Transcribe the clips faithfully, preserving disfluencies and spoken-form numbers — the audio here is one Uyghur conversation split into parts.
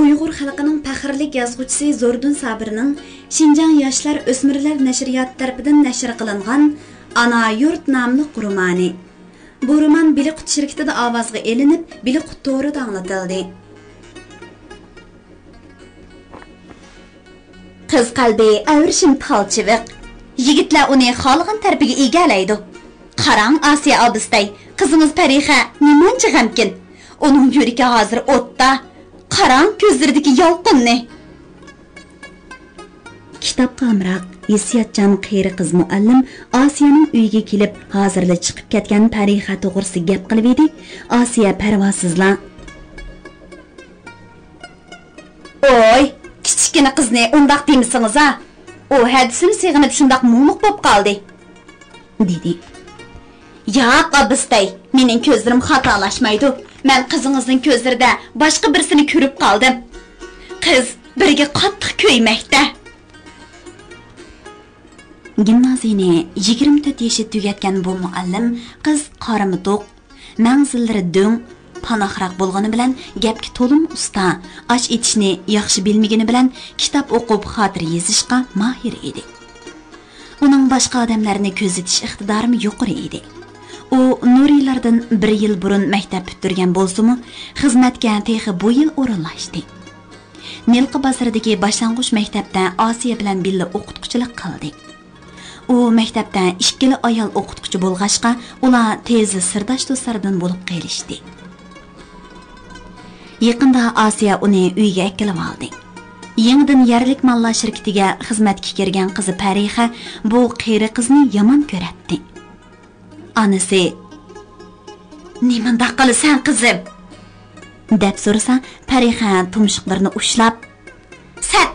ئۇيغۇر خەلقىنىڭ پەخىرلىك يازغۇچىسى زوردۇن سابىرنىڭ شىنجاڭ ياشلار ئۆسمۈرلەر نەشرىياتى تەرىپىدىن نەشر قىلىنغان ئانا يۇرت ناملىق رومانى. بۇ رومان بىلىقۇت شىركىتىدە ئاۋازغا ئېلىنىپ، بىلىقۇت تورىدا ئاڭلىتىلدى. قىز قەلبى ئەۋرىشىم تالچىۋىق. يىگىتلەر ئۇنى خالىغان تەرىپىگە ئىگىلەيدۇ. قاراڭ، ئاسىيە ئابىستەي، قىزىڭىز پەرىخە نېمانچە غەمكىن. ئۇنىڭ يۈرىكى ھازىر ئوتتا. قاراڭ كۆزلىرىدىكى يالقۇننى. كىتابقا ئامراق، ھېسسىياتچان قېرى قىز مۇئەللىم ئاسىيەنىڭ ئۆيىگە كېلىپ، ھازىرلا چىقىپ كەتكەن پەرىخە توغرىسىدا گەپ قىلىۋىدى. ئاسىيە پەرۋاسىزلا، «ئوي، كىچىككىنە قىزنى ئۇنداق دېمىسىڭىز ھە. ئۇ ھەدىسىنى سېغىنىپ شۇنداق مۇڭلۇق بولۇپ قالدى.» دېدى. «ياق، ئابىستەي، مېنىڭ كۆزلىرىم خاتالاشمايدۇ. مەن قىزىڭىزنىڭ كۆزلىرىدە باشقا بىرسىنى كۆرۈپ قالدىم. قىز بىرگە قاتتىق كۆيمەكتە.» گىمنازىيىنى يىگىرمە تۆت يېشىدا تۈگەتكەن بۇ مۇئەللىم قىز قارىمۇتۇق، مەڭزىلىرى دۆڭ، پاناقراق بولغىنى بىلەن گەپكە تولىمۇ ئۇستا، ئاش ئېتىشنى ياخشى بىلمىگىنى بىلەن كىتاب ئوقۇپ خاتىرە يېزىشقا ماھىر ئىدى. ئۇنىڭ باشقا ئادەملەرنى كۆزىتىش ئىقتىدارىمۇ يۇقىرى ئىدى. ئۇ نۇرىلاردىن بىر يىل بۇرۇن مەكتەپ پۈتتۈرگەن بولسىمۇ، خىزمەتكە تېخى بۇ يىل ئورۇنلاشتى. نىلقا بازىرىدىكى باشلانغۇچ مەكتەپتە ئاسىيە بىلەن بىللە ئوقۇتقۇچىلىق قىلدى. ئۇ مەكتەپتە ئىككىلا ئايال ئوقۇتقۇچى بولغاچقا، ئۇلار تېزلا سىرداش دوستلاردىن بولۇپ قېلىشتى. يېقىندا ئاسىيە ئۇنى ئۆيگە ئەكېلىۋالدى. يېڭىدىن يەرلىك ماللار شىركىتىگە خىزمەتكە كىرگەن قىزى پەرىخە بۇ قېرى قىزنى يامان كۆرەتتى. ئانىسى، «نېمانداق قىلىسەن، قىزىم؟» دەپ سورىسا، پەرىخە تۇمشۇقلىرىنى ئۇشلاپ، «سەت!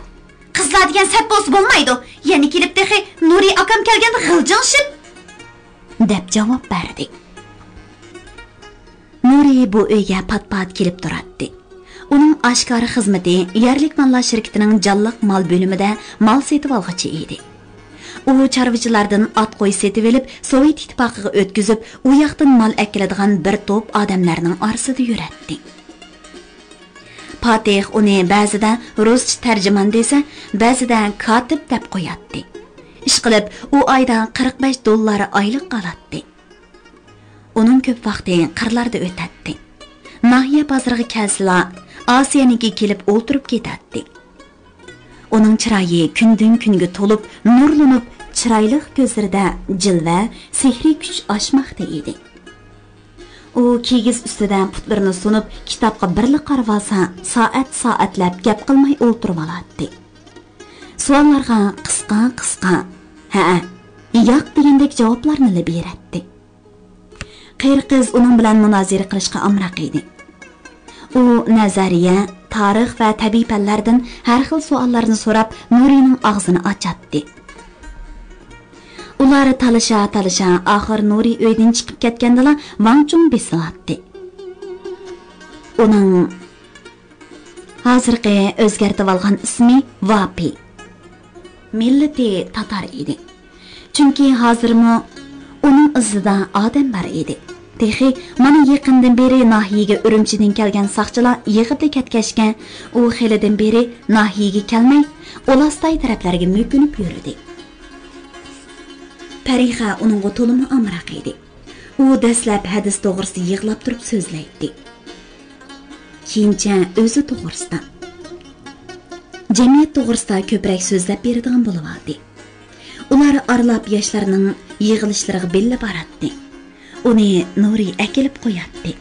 قىزلار دېگەن سەت بولسا بولمايدۇ. يەنە كېلىپ تېخى نۇرى ئاكام كەلگەندە غىلجىڭشىپ!» دەپ جاۋاب بەردى. نۇرى بۇ ئۆيگە پات-پات كېلىپ تۇراتتى. ئۇنىڭ ئاشكارا خىزمىتى يەرلىك ماللار شىركىتىنىڭ جانلىق مال بۆلۈمىدە مال سېتىۋالغۇچى ئىدى. ئۇ چارۋىچىلاردىن ئات-قوي سېتىۋېلىپ، سوۋېت ئىتتىپاقىغا ئۆتكۈزۈپ، ئۇ ياقتىن مال ئەكېلىدىغان بىر توپ ئادەملەرنىڭ ئارىسىدا يۈرەتتى. پاتىخ ئۇنى بەزىدە رۇسچە تەرجىمان دېسە، بەزىدە كاتىپ دەپ قوياتتى. ئىشقىلىپ، ئۇ ئايدا قىرىق بەش دوللار ئايلىق ئالاتتى. ئۇنىڭ كۆپ ۋاقتى قىرلاردا ئۆتەتتى. ناھىيە بازىرىغا كەلسىلا، ئاسىيەنىڭكىگە كېلىپ ئولتۇرۇپ كېتەتتى. ئۇنىڭ چىرايى كۈندىن-كۈنگە تولۇپ، نۇرلىنىپ، چىرايلىق كۆزلىرىدە جىلۋە، سېھرىي كۈچ ئاچماقتا ئىدى. ئۇ كىگىز ئۈستىدە پۇتلىرىنى سۇنۇپ، كىتابقا بىرلا قارىۋالسا، سائەت-سائەتلەپ گەپ قىلماي ئولتۇرۇۋالاتتى. سوئاللارغا قىسقا-قىسقا «ھەئە، ياق» دېگەندەك جاۋابلارنىلا بېرەتتى. قېرى قىز ئۇنىڭ بىلەن مۇنازىرە قىلىشقا ئامراق ئىدى. ئۇ نەزەرىيە، تارىخ ۋە تەبىئىي پەنلەردىن ھەر خىل سوئاللارنى سوراپ، نۇرىنىڭ ئاغزىنى ئاچاتتى. ئۇلار تالىشا-تالىشا، ئاخىر نۇرى ئۆيدىن چىقىپ كەتكەندىلا، ۋاڭ چۇڭ بېسىلاتتى. ئۇنىڭ ھازىرقى ئۆزگەرتىۋالغان ئىسمى ۋاپى. مىللىتى تاتار ئىدى. چۈنكى ھازىرمۇ ئۇنىڭ ئىزىدا ئادەم بار ئىدى. تېخى مانا يېقىندىن بېرى ناھىيەگە ئۈرۈمچىدىن كەلگەن ساقچىلار يىغىپلا كەتكەچكە، ئۇ خېلىدىن بېرى ناھىيەگە كەلمەي، ئۇلارستاي تەرەپلەرگە مۆكۈنۈپ يۈردى. پەرىخە ئۇنىڭغا تولىمۇ ئامراق ئىدى. ئۇ دەسلەپ ھەدىس توغرىسىدا يىغلاپ تۇرۇپ سۆزلەيتتى. كېيىنچە ئۆزى توغرىسىدا، جەمئىيەت توغرىسىدا كۆپرەك سۆزلەپ بېرىدىغان بولۇۋالدى. ئۇلار ئارىلاپ ياشلارنىڭ يىغىلىشلىرىغا بىللە باراتتى. ئۇنى نۇرى ئەكېلىپ قوياتتى.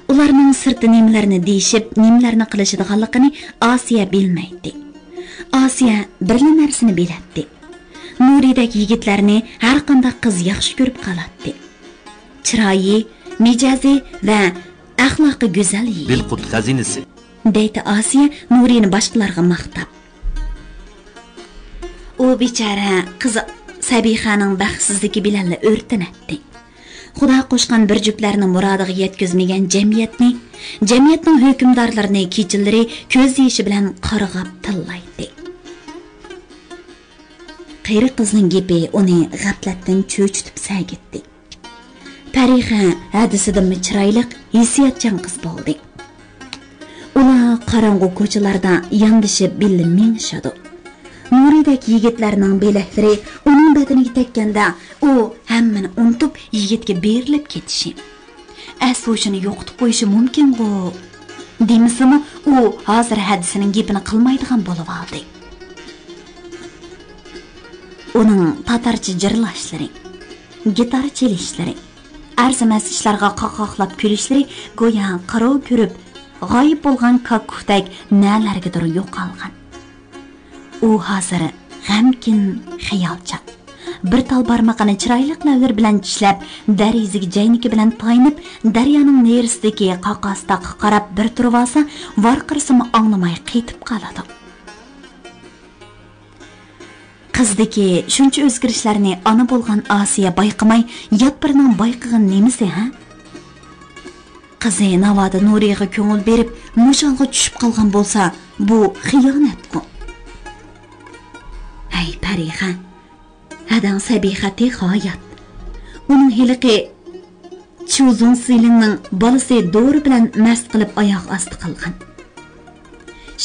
ئۇلارنىڭ سىرتتا نېمىلەرنى دېيىشىپ، نېمىلەرنى قىلىشىدىغانلىقىنى ئاسىيە بىلمەيتتى. ئاسىيە بىرلا نەرسىنى بىلەتتى. نۇرىدەك يىگىتلەرنى ھەرقانداق قىز ياخشى كۆرۈپ قالاتتى. چىرايى، مىجەزى ۋە ئەخلاقى گۈزەل يىگىت. بىلقۇت خەزىنىسى. دەيتتى ئاسىيە نۇرىنى باشقىلارغا ماختاپ. ئۇ بىچارە قىز سەبىخەنىڭ بەختسىزلىكى بىلەنلا ئۆرتىنەتتى. خۇدا قوشقان بىر جۈپلەرنى مۇرادىغا يەتكۈزمىگەن جەمئىيەتنى، جەمئىيەتنىڭ ھۆكۈمدارلىرىنى كېچىلىرى كۆز يېشى بىلەن قارغاپ تىللايتتى. قېرى قىزنىڭ گېپى ئۇنى غەپلەتتىن چۆچۈتۈپ سەگىتتى. پەرىخە ھەدىسىدىنمۇ چىرايلىق، ھېسسىياتچان قىز بولدى. ئۇلار قاراڭغۇ كوچىلاردا ياندىشىپ بىللە مېڭىشىدۇ. نۇرىدەك يىگىتلەرنىڭ بىلەكلىرى ئۇنىڭ بەدىنىگە تەگكەندە، ئۇ ھەممىنى ئۇنتۇپ، يىگىتكە بېرىلىپ كېتىشى، ئەس-ھوشىنى يوقىتىپ قويۇشى مۇمكىنغۇ دېمىسىمۇ، ئۇ ھازىر ھەدىسىنىڭ گېپىنى قىلمايدىغان بولۇۋالدى. ئۇنىڭ تاتارچە جىرلاشلىرى، گىتار چېلىشلىرى، ئەرزىمەس ئىشلارغا قاقاقلاپ كۈلۈشلىرى گويا قارا كۆرۈپ، غايىب بولغان كاككۇكتەك نەلەرگىدۇر يوقالغان. ئۇ ھازىر غەمكىن، خىيالچان. بىر تال بارمىقىنى چىرايلىق لەۋلىرى بىلەن چىشلەپ، دەرىزىگە جەينىكى بىلەن تايىنىپ، دەريانىڭ نېرىسىدىكى قاقاس تاغقا قاراپ بىر تۇرۇۋالسا، ۋارقىرىسىمۇ ئاڭلىماي قېتىپ قالىدۇ. قىزدىكى شۇنچە ئۆزگىرىشلەرنى ئانا بولغان ئاسىيە بايقىماي، يات بىرىنىڭ بايقىغىنى نېمىسى، ھە؟ قىزى ناۋادا نۇرىغا كۆڭۈل بېرىپ، مۇشۇ ھالغا چۈشۈپ قالغان بولسا، بۇ خىيانەتقۇ. ھەي، پەرىخە، ھەدەڭ سەبىخە تېخى ھايات. ئۇنىڭ ھېلىقى چيۇ زۇڭسىلىڭنىڭ بالىسى دورا بىلەن مەست قىلىپ ئاياغ ئاستى قىلغان.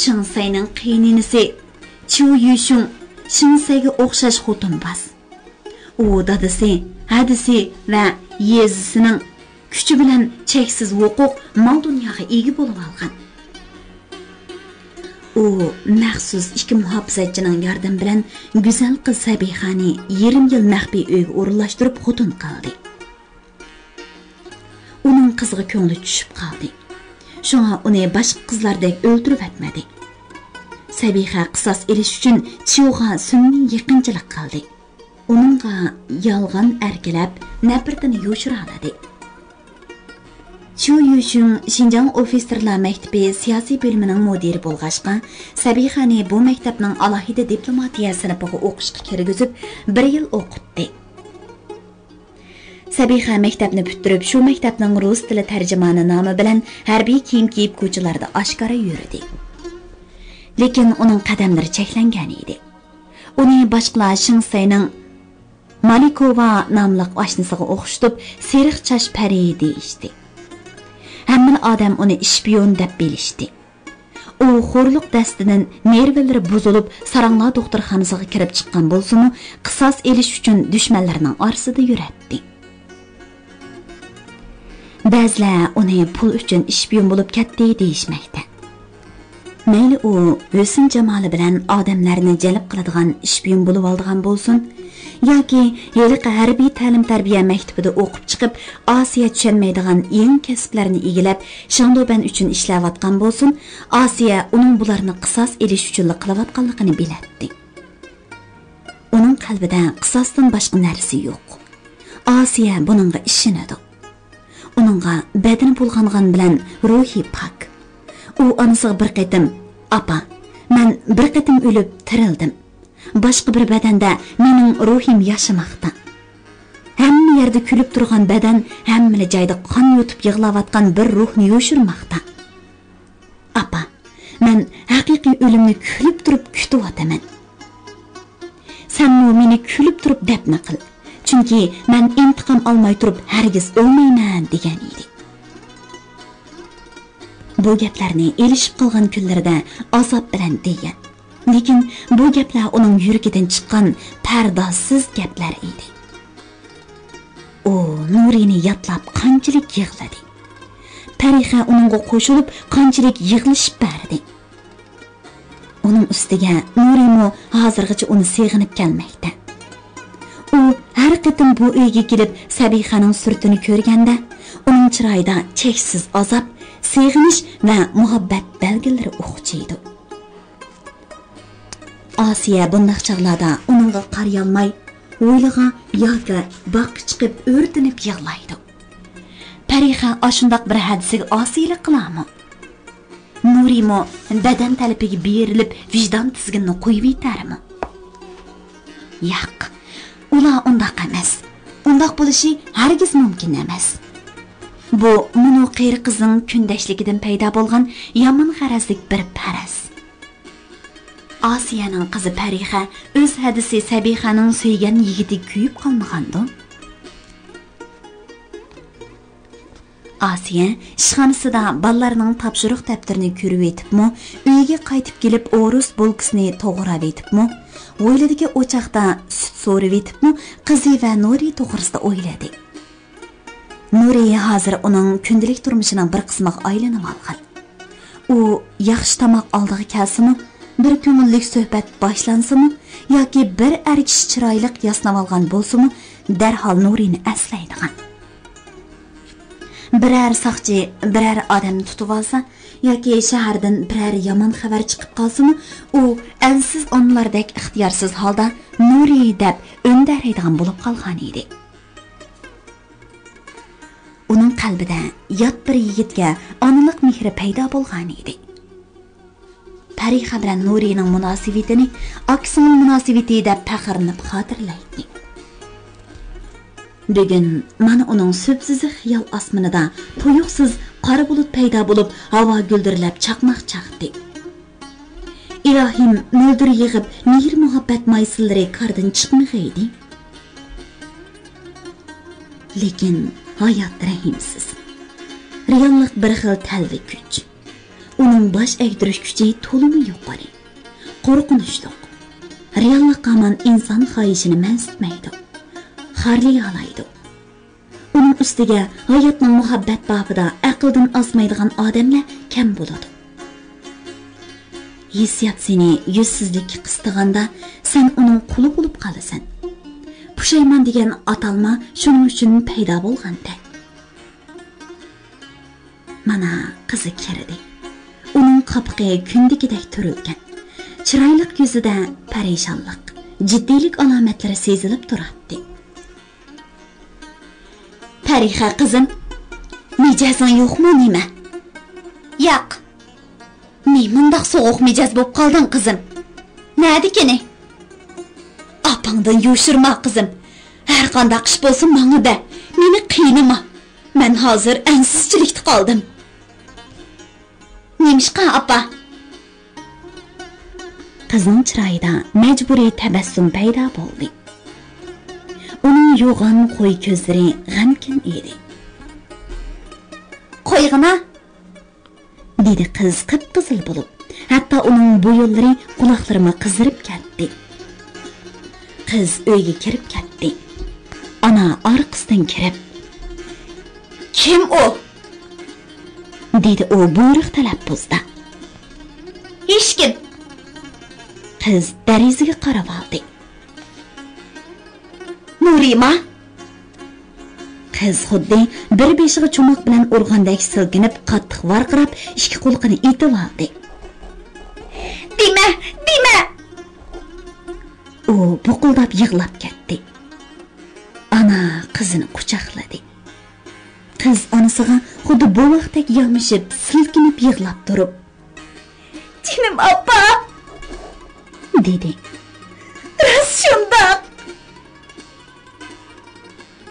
شېڭ سەينىڭ قېيىنئىنىسى چيۇ يۈشۈڭ شېڭ سەيگە ئوخشاش خوتۇنباز. ئۇ دادىسى، ھەدىسى ۋە يېزىسىنىڭ كۈچى بىلەن چەكسىز ھوقۇق، مال-دۇنياغا ئىگە بولۇۋالغان. ئۇ مەخسۇس ئىككى مۇھاپىزەتچىنىڭ ياردىمى بىلەن گۈزەل قىز سەبىخەنى يېرىم يىل مەخپىي ئۆيگە ئورۇنلاشتۇرۇپ خوتۇن قىلدى. ئۇنىڭ قىزغا كۆڭلى چۈشۈپ قالدى. شۇڭا ئۇنى باشقا قىزلاردەك ئۆلتۈرۈۋەتمىدى. سەبىخە قىساس ئېلىش ئۈچۈن چيۇغا سۈنئىي يېقىنچىلىق قىلدى. ئۇنىڭغا يالغان ئەركىلەپ، نەپرىتىنى يوشۇرالىدى. چيۇ يۈشۈڭ شىنجاڭ ئوفىتسېرلار مەكتىپى سىياسىي بۆلۈمىنىڭ مۇدىرى بولغاچقا، سەبىخەنى بۇ مەكتەپنىڭ ئالاھىدە دىپلوماتىيە سىنىپىغا ئوقۇشقا كىرگۈزۈپ، بىر يىل ئوقۇتتى. سەبىخە مەكتەپنى پۈتتۈرۈپ، شۇ مەكتەپنىڭ رۇس تىلى تەرجىمانى نامى بىلەن ھەربىي كىيىم كىيىپ كوچىلاردا ئاشكارا يۈردى. لېكىن ئۇنىڭ قەدەملىرى چەكلەنگەن ئىدى. ئۇنى باشقىلار شېڭ سەينىڭ مالىكوۋا ناملىق ئاشنىسىغا ئوخشىتىپ، سېرىق چاچ پەرى دېيىشتى. ھەممىلا ئادەم ئۇنى ئىشپىيون دەپ بىلىشتى. ئۇ خورلۇق دەستىدىن نېرۋىلىرى بۇزۇلۇپ، ساراڭلار دوختۇرخانىسىغا كىرىپ چىققان بولسىمۇ، قىساس ئېلىش ئۈچۈن دۈشمەنلىرىنىڭ ئارىسىدا يۈرەتتى. بەزىلەر ئۇنى پۇل ئۈچۈن ئىشپىيون بولۇپ كەتتى دېيىشمەكتە. مەيلى ئۇ ھۆسن-جامالى بىلەن ئادەملەرنى جەلپ قىلىدىغان ئىشپىيون بولۇۋالىدىغان بولسۇن، ياكى ھېلىقى ھەربىي تەلىم-تەربىيە مەكتىپىدە ئوقۇپ چىقىپ، ئاسىيە چۈشەنمەيدىغان يېڭى كەسىپلەرنى ئىگىلەپ، شېڭدۇبەن ئۈچۈن ئىشلەۋاتقان بولسۇن، ئاسىيە ئۇنىڭ بۇلارنى قىساس ئېلىش ئۈچۈنلا قىلىۋاتقانلىقىنى بىلەتتى. ئۇنىڭ قەلبىدە قىساستىن باشقا نەرسە يوق. ئاسىيە بۇنىڭغا ئىشىنىدۇ. ئۇنىڭغا بەدىنى بۇلغانغان بىلەن روھى پاك. ئۇ ئانىسىغا بىر قېتىم، «ئاپا، مەن بىر قېتىم ئۆلۈپ تىرىلدىم. باشقا بىر بەدەندە مېنىڭ روھىم ياشىماقتا. ھەممە يەردە كۈلۈپ تۇرغان بەدەن ھەممىلا جايدا قان يۇتۇپ يىغلاۋاتقان بىر روھنى يوشۇرماقتا. ئاپا، مەن ھەقىقىي ئۆلۈمنى كۈلۈپ تۇرۇپ كۈتۈۋاتىمەن. سەنمۇ مېنى كۈلۈپ تۇرۇپ دەپنە قىل. چۈنكى مەن ئىنتىقام ئالماي تۇرۇپ ھەرگىز ئۆلمەيمەن» دېگەن ئىدى. بۇ گەپلەرنى ئېلىشىپ قالغان كۈنلىرىدە ئازاب بىلەن دېگەن. لېكىن بۇ گەپلەر ئۇنىڭ يۈرىكىدىن چىققان پەردازسىز گەپلەر ئىدى. ئۇ نۇرىنى يادلاپ قانچىلىك يىغلىدى. پەرىخە ئۇنىڭغا قوشۇلۇپ قانچىلىك يىغلىشىپ بەردى. ئۇنىڭ ئۈستىگە نۇرىمۇ ھازىرغىچە ئۇنى سېغىنىپ كەلمەكتە. ئۇ ھەر قېتىم بۇ ئۆيگە كېلىپ سەبىخەنىڭ سۈرىتىنى كۆرگەندە، ئۇنىڭ چىرايىدا چەكسىز ئازاب، سېغىنىش ۋە مۇھەببەت بەلگىلىرى ئوخشايدۇ. ئاسىيە بۇنداق چاغلاردا ئۇنىڭغا قارىيالماي، ھويلىغا ياكى باغقا چىقىپ ئۆرتىنىپ يىغلايدۇ. پەرىخە ئاشۇنداق بىر ھەدىسىگە ئاسىيلىق قىلارمۇ؟ نۇرىمۇ بەدەن تەلىپىگە بېرىلىپ ۋىجدان تىزگىنىنى قويۇۋېتەرمۇ؟ ياق، ئۇلار ئۇنداق ئەمەس. ئۇنداق بولۇشى ھەرگىز مۇمكىن ئەمەس. بۇ مۇنۇ قېرى قىزنىڭ كۈندەشلىكىدىن پەيدا بولغان يامان غەرەزلىك بىر پەرەز. ئاسىيەنىڭ قىزى پەرىخە ئۆز ھەدىسى سەبىخەنىڭ سۆيگەن يىگىتىگە كۆيۈپ قالمىغاندۇ؟ ئاسىيە ئىشخانىسىدا بالىلارنىڭ تاپشۇرۇق دەپتىرىنى كۆرۈۋېتىپمۇ، ئۆيىگە قايتىپ كېلىپ ئورۇس بولكىسىنى توغراۋېتىپمۇ، ھويلىدىكى ئوچاقتا سۈت سورۇۋېتىپمۇ، قىزى ۋە نۇرى توغرىسىدا ئويلىدى. نۇرى ھازىر ئۇنىڭ كۈندىلىك تۇرمۇشىنىڭ بىر قىسمىغا ئايلىنىۋالغان. ئۇ ياخشى تاماق ئالدىغا كەلسىمۇ، بىر كۆڭۈللۈك سۆھبەت باشلانسىمۇ ياكى بىر ئەر كىشى چىرايلىق ياسىنىۋالغان بولسىمۇ، دەرھال نۇرىنى ئەسلەيدىغان. بىرەر ساقچى بىرەر ئادەمنى تۇتۇۋالسا ياكى شەھەردىن بىرەر يامان خەۋەر چىقىپ قالسىمۇ، ئۇ ئەنسىز ئانىلاردەك ئىختىيارسىز ھالدا نۇرى دەپ ئۈندەرەيدىغان بولۇپ قالغان ئىدى. ئۇنىڭ قەلبىدە يات بىر يىگىتكە ئانىلىق مېھرى پەيدا بولغان ئىدى. پەرىخە بىلەن نۇرىنىڭ مۇناسىۋىتىنى ئاكا-سىڭىل مۇناسىۋىتى دەپ پەخىرلىنىپ خاتىرىلەيتتى. بۈگۈن مانا ئۇنىڭ سۈپسۈزۈك خىيال ئاسمىنىدا تۇيۇقسىز قارا بۇلۇت پەيدا بولۇپ، ھاۋا گۈلدۈرلەپ چاقماق چاقتى. ئىلاھىم، مۆلدۈر يېغىپ، مېھىر-مۇھەببەت مايسىلىرى كاردىن چىقمىغەيدى. لېكىن ھايات رەھىمسىز. رېئاللىق بىر خىل تەلۋە كۈچ. ئۇنىڭ باش ئەگدۈرۈش كۈچى تولىمۇ يۇقىرى. قورقۇنچلۇق. رېئاللىققا ھامان ئىنسان خاھىشىنى مەنسىتمەيدۇ. خارلىيالايدۇ. ئۇنىڭ ئۈستىگە ھاياتنىڭ مۇھەببەت بابىدا ئەقىلدىن ئازمايدىغان ئادەملەر كەم بولىدۇ. ھېسسىيات سېنى يۈزسىزلىككە قىستىغاندا، سەن ئۇنىڭ قۇلى بولۇپ قالىسەن. پۇشايمان دېگەن ئاتالما شۇنىڭ ئۈچۈن پەيدا بولغاندەك. مانا، قىزى كىردى. ئۇنىڭ قاپىقى كۈندىكىدەك تۈرۈلگەن. چىرايلىق يۈزىدە پەرىشانلىق، جىددىيلىك ئالامەتلىرى سېزىلىپ تۇراتتى. پەرىخە قىزىم، مىجەزىڭ يوقمۇ نېمە؟ ياق. نېمانداق سوغۇق مىجەز بولۇپ قالدىڭ، قىزىم؟ نەدىكىنى؟ ئاپاڭدىن يوشۇرما، قىزىم. ھەر قانداق ئىش بولسا ماڭا دە. مېنى قىينىما. مەن ھازىر ئەنسىزچىلىكتە قالدىم. نېمىشقا، ئاپا؟ قىزنىڭ چىرايىدا مەجبۇرىي تەبەسسۇم پەيدا بولدى. ئۇنىڭ يوغان قوي كۆزلىرى غەمكىن ئىدى. قويغىنا! دېدى قىز قىپقىزىل بولۇپ، ھەتتا ئۇنىڭ بويۇنلىرى، قۇلاقلىرىمۇ قىزىرىپ كەتتى. قىز ئۆيگە كىرىپ كەتتى. ئانا ئارقىسىدىن كىرىپ، كىم ئۇ؟ دېدى ئۇ بۇيرۇق تەلەپپۇزدا. ھېچكىم. قىز دېرىزىگە قاراۋالدى. نۇرىما! قىز خۇددى بىر بېشىغا چوماق بىلەن ئۇرغاندەك سىلكىنىپ، قاتتىق ۋارقىراپ، ئىككى قۇلىقىنى ئېتىۋالدى. دېمە، دېمە! ئۇ بۇقۇلداپ يىغلاپ كەتتى. ئانا قىزىنى قۇچاقلىدى. قىز ئانىسىغا خۇددى بوۋاقتەك يامىشىپ، سىلكىنىپ يىغلاپ تۇرۇپ، جېنىم ئاپا! دېدى. راست شۇنداق!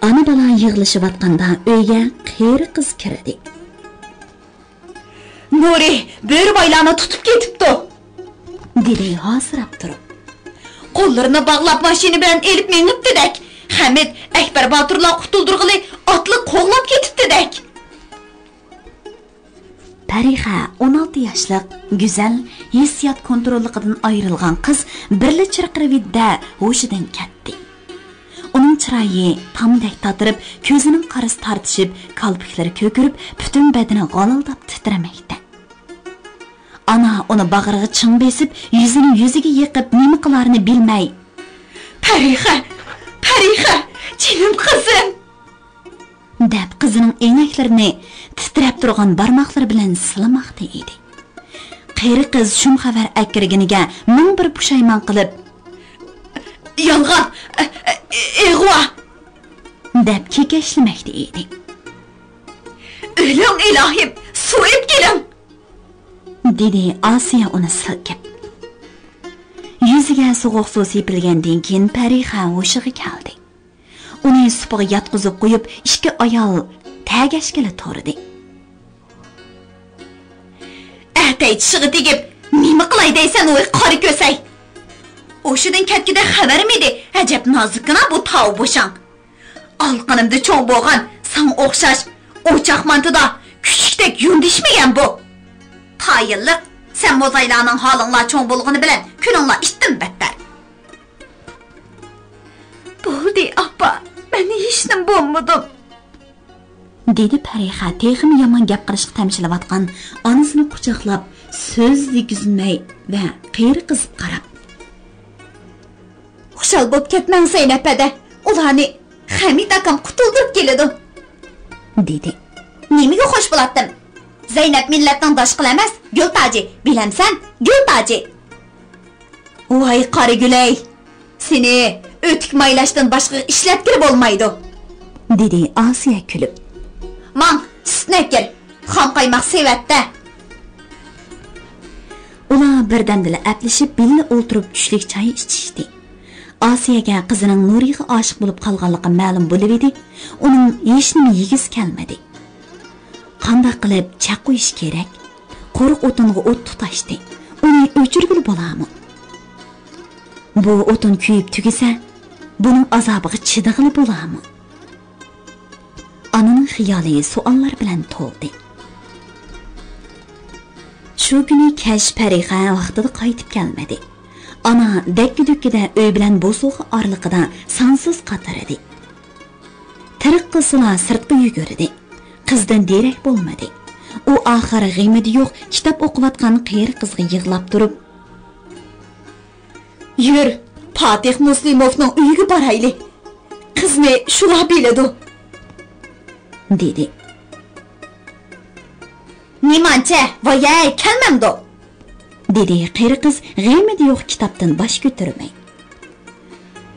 ئانا-بالا يىغلىشىۋاتقاندا ئۆيگە قېرى قىز كىردى. نۇرى بۆرىبايلارنى تۇتۇپ كېتىپتۇ! دېدى ھاسىراپ تۇرۇپ. قوللىرىنى باغلاپ ماشىنا بىلەن ئېلىپ مېڭىپتىدەك! خەمىت، ئەكبەر باتۇرلار قۇتۇلدۇرغىلى ئاتلىق قوغلاپ كېتىپتىدەك! پەرىخە ئون ئالتە ياشلىق گۈزەل، ھېسسىيات كونتروللۇقىدىن ئايرىلغان قىز بىرلا چىرقىرىۋىدى-دە، ھوشىدىن كەتتى. ئۇنىڭ چىرايى تامدەك تاتىرىپ، كۆزىنىڭ قارىسى تارتىشىپ، كالپۇكلىرى كۆكىرىپ، پۈتۈن بەدىنى غالىلداپ تىترىمەكتە. ئانا ئۇنى باغرىغا چىڭ بېسىپ، يۈزىنى يۈزىگە يېقىپ، نېمە قىلارىنى بىلمەي، پەرىخە! پەرىخە! جېنىم قىزىم! دەپ قىزىنىڭ ئەينەكلىرىنى تىترەپ تۇرغان بارماقلىرى بىلەن سىلىماقتا ئىدى. قېرى قىز شۇم خەۋەر ئەكىرگىنىگە مىڭ بىر پۇشايمان قىلىپ، يالغان! ئىغۋا! دەپ كېكەچلىمەكتە ئىدى. ئۆلۈڭ ئىلاھىم! سۇ ئېلىپ كېلىڭ! دېدى ئاسىيە ئۇنى سىلكىپ. يۈزىگە سوغۇق سۇ سېپىلگەندىن كېيىن پەرىخە ھوشىغا كەلدى. ئۇنى سۇپىغا ياتقۇزۇپ قويۇپ، ئىككى ئايال تەگەشكىلى تۇردى. ئەتەي چىشىغا تېگىپ، نېمە قىلاي دەيسەن ۋاي قارا كۆسەي؟ ھوشىدىن كەتكۈدەك خەۋەرمىدى؟ ئەجەب نازۇككىنا بۇ تاۋۇ بوشاڭ. ئالىقىنىمدا چوڭ بولغان ساڭا ئوخشاش ئوچاق مانتىدا كۈچۈكتەك يۇندىشمىگەن بۇ. تايىنلىق، سەن موزايلارنىڭ ھالىڭلار چوڭ بولغىنى بىلەن كۈنۈڭلار ئىتتىن بەتتەر. بولدى، ئاپا، مەن ھېچنېمە بولمىدىم. دېدى پەرىخە تېخىمۇ يامان گەپ قىلىشقا تەمشىلىۋاتقان ئانىسىنى قۇچاقلاپ، سۆز دېگۈزمەي ۋە قېرى قىزغا قاراپ. خۇشال بوپ كەتمەڭ، زەينەپ ھەدە. ئۇلارنى خەمىت ئاكام قۇتۇلدۇرۇپ كېلىدۇ، دېدى. نېمىگە خوش بولاتتىم؟ زەينەپ مىللەتنىڭ داشقىلى ئەمەس، گۈل تاجى. بىلەمسەن؟ گۈل تاجى. ۋاي قارىگۈلەي! سېنى ئۆتۈك مايلاشتىن باشقىغا ئىشلەتكىلى بولمايدۇ، دېدى ئاسىيە كۈلۈپ. ماڭ، سۈتنى ئەكىر، خام قايماق سېۋەتتە. ئۇلار بىردەمدىلا ئەپلىشىپ بىللە ئولتۇرۇپ چۈشلۈك چاي ئىچىشتى. ئاسىيەگە قىزىنىڭ نۇرىغا ئاشىق بولۇپ قالغانلىقى مەلۇم بولۇۋىدى، ئۇنىڭ ھېچنېمە يېگۈسى كەلمىدى. قانداق قىلىپ چەك قويۇش كېرەك؟ قۇرۇق ئوتۇنغا ئوت تۇتاشتى. ئۇنى ئۆچۈرگىلى بولامۇ؟ بۇ ئوتۇن كۆيۈپ تۈگىسە، بۇنىڭ ئازابىغا چىدىغىلى بولامۇ؟ ئانىنىڭ خىيالى سوئاللار بىلەن تولدى. شۇ كۈنى كەچ پەرىخە ۋاقتىدا قايتىپ كەلمىدى. ئانا دەككە-دۈككىدە ئۆي بىلەن بوسۇغا ئارىلىقىدا سانسىز قاتار ئىدى. تىرىك قىلسىلا سىرتقا يۈگۈردى. قىزدىن دېرەك بولمىدى. ئۇ ئاخىر غېمىدە يوق كىتاب ئوقۇۋاتقان قېرى قىزغا يىغلاپ تۇرۇپ، يۈر، پاتىخ مۇسلىموفنىڭ ئۆيىگە بارايلى. قىزنى شۇلا بىلىدۇ، دېدى. نېمانچە، ۋايەي، كەلمەمدۇ؟ دېدى قېرى قىز غېمىدە يوق كىتابتىن باش كۆتۈرمەي.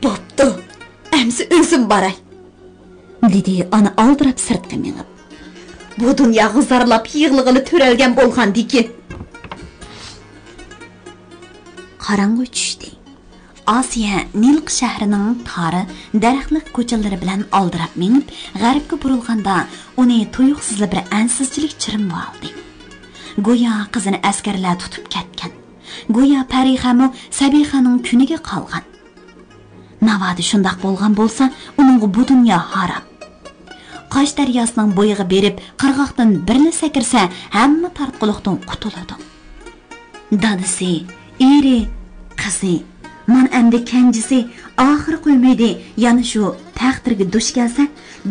بوپتۇ، ئەمسە ئۆزۈم باراي، دېدى ئانا ئالدىراپ سىرتقا مېڭىپ. بۇ دۇنياغا زارلاپ يىغلىغىلى تۆرەلگەن بولغاندىكىن. قاراڭغۇ چۈشتى. ئاسىيە نىلقا شەھىرىنىڭ تار، دەرەخلىك كوچىلىرى بىلەن ئالدىراپ مېڭىپ، غەربكە بۇرۇلغاندا، ئۇنى تۇيۇقسىزلا بىر ئەنسىزچىلىك چىرمىۋالدى. گويا قىزىنى ئەسكەرلەر تۇتۇپ كەتكەن. گويا پەرىخەمۇ سەبىخەنىڭ كۈنىگە قالغان. ناۋادا شۇنداق بولغان بولسا، ئۇنىڭغا بۇ دۇنيا ھارام. قاش دەرياسىنىڭ بويىغا بېرىپ، قىرغاقتىن بىرلا سەكرىسە، ھەممە تارتقۇلۇقتىن قۇتۇلىدۇ. دادىسى، ئېرى، قىزى، مانا ئەمدى كەنجىسى ئاخىرقى ئۈمىدى يەنە شۇ تەقدىرگە دۇچ كەلسە،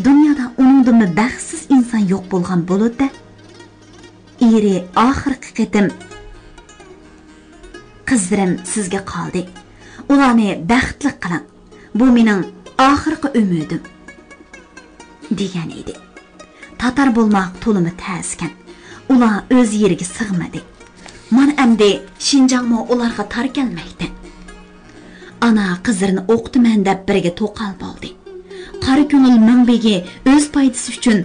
دۇنيادا ئۇنىڭدىنمۇ بەختسىز ئىنسان يوق بولغان بولىدۇ-دە. ئېرى ئاخىرقى قېتىم، قىزلىرىم سىزگە قالدى. ئۇلارنى بەختلىك قىلىڭ. بۇ مېنىڭ ئاخىرقى ئۈمىدىم، دېگەن ئىدى. تاتار بولماق تولىمۇ تەسكەن. ئۇلار ئۆز يېرىگە سىغمىدى. مانا ئەمدى شىنجاڭمۇ ئۇلارغا تار كەلمەكتە. ئانا قىزلىرىنى ئوقۇتىمەن دەپ بىرگە توقال بولدى. قارا كۆڭۈل مىڭبېگى ئۆز پايدىسى ئۈچۈن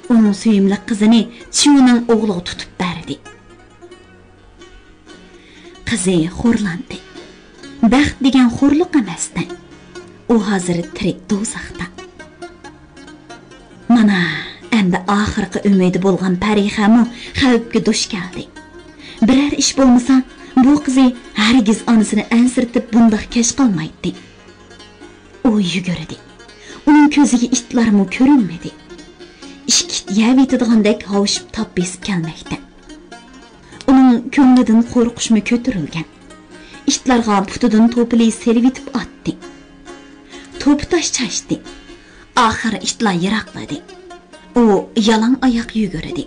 ئۇنىڭ سۆيۈملۈك قىزىنى چيۇنىڭ ئوغلىغا تۇتۇپ بەردى. قىزى خورلاندى. بەخت دېگەن خورلۇق ئەمەستە. ئۇ ھازىر تىرىك دوزاختا. مانا، ئەمدى ئاخىرقى ئۈمىدى بولغان پەرىخەمۇ خەۋپكە دۇچ كەلدى. بىرەر ئىش بولمىسا، بۇ قىزى ھەرگىز ئانىسىنى ئەنسىرىتىپ بۇنداق كەچ قالمايتتى. ئۇ يۈگۈردى. ئۇنىڭ كۆزىگە ئىتلارمۇ كۆرۈنمىدى. ئىككى ئىت يەۋېتىدىغاندەك ھاۋشىپ تاپ بېسىپ كەلمەكتە. ئۇنىڭ كۆڭلىدىن قورقۇشمۇ كۆتۈرۈلگەن. ئىتلارغا پۇتىدىن توپىلى سېلىۋېتىپ ئاتتى. توپا تاش چاچتى. ئاخىر ئىتلار يىراقلىدى. ئۇ يالاڭ ئاياق يۈگۈردى.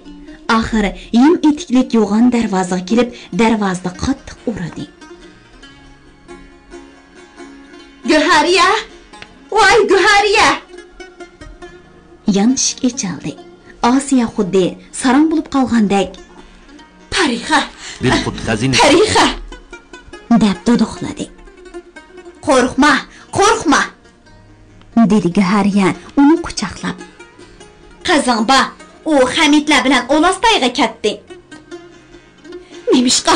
ئاخىر يىم ئېتىكلىك يوغان دەرۋازىغا كېلىپ، دەرۋازىدا قاتتىق ئۇردى. گۆھەرىيە! ۋاي گۆھەرىيە! يان ئىشىك ئېچىلدى. ئاسىيە خۇددى ساراڭ بولۇپ قالغاندەك، پەرىخە! دېدى خۇددى خەزىنە. پەرىخە! دەپ دۇدۇقلىدى. قورقما، قورقما! دېدى گۆھەرىيە ئۇنى قۇچاقلاپ. قىزىڭ بار، ئۇ خەمىتلەر بىلەن ئولاستايغا كەتتى. نېمىشقا؟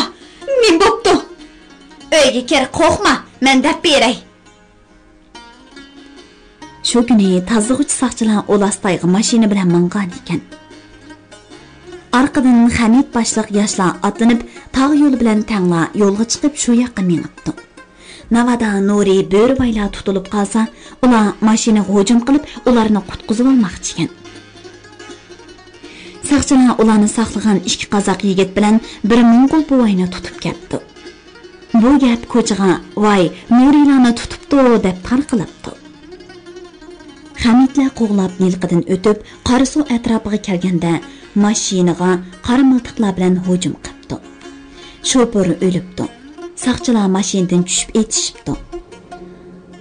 نېمە بوپتۇ؟ ئۆيگە كىر، قورقما، مەن دەپ بېرەي. شۇ كۈنى تازىلىغۇچى ساقچىلار ئولاستايغا ماشىنا بىلەن ماڭغان ئىكەن. ئارقىدىن خەمىت باشلىق ياشلار ئاتلىنىپ، تاغ يولى بىلەن تەڭلا يولغا چىقىپ، شۇ ياققا مېڭىپتۇ. ناۋادا نۇرى بۆرە بايلار تۇتۇلۇپ قالسا، ئۇلار ماشىنىغا ھۇجۇم قىلىپ، ئۇلارنى قۇتقۇزۇۋالماقچىكەن. ساقچىلار ئۇلارنى ساقلىغان ئىككى قازاق يىگىت بىلەن بىر موڭغۇل بوۋاينى تۇتۇپ كەپتۇ. بۇ گەپ كوچىغا «ۋاي، نۇرىلارنى تۇتۇپتۇ» دەپ تارقىلىپتۇ. خەمىتلەر قوغلاپ ھېلىقىدىن ئۆتۈپ، قاراسۇ ئەتراپىغا كەلگەندە، ماشىنىغا قارا مىلتىقلار بىلەن ھۇجۇم قىپتۇ. شوپۇر ئۆلۈپتۇ. ساقچىلار ماشىنىدىن چۈشۈپ ئېتىشىپتۇ.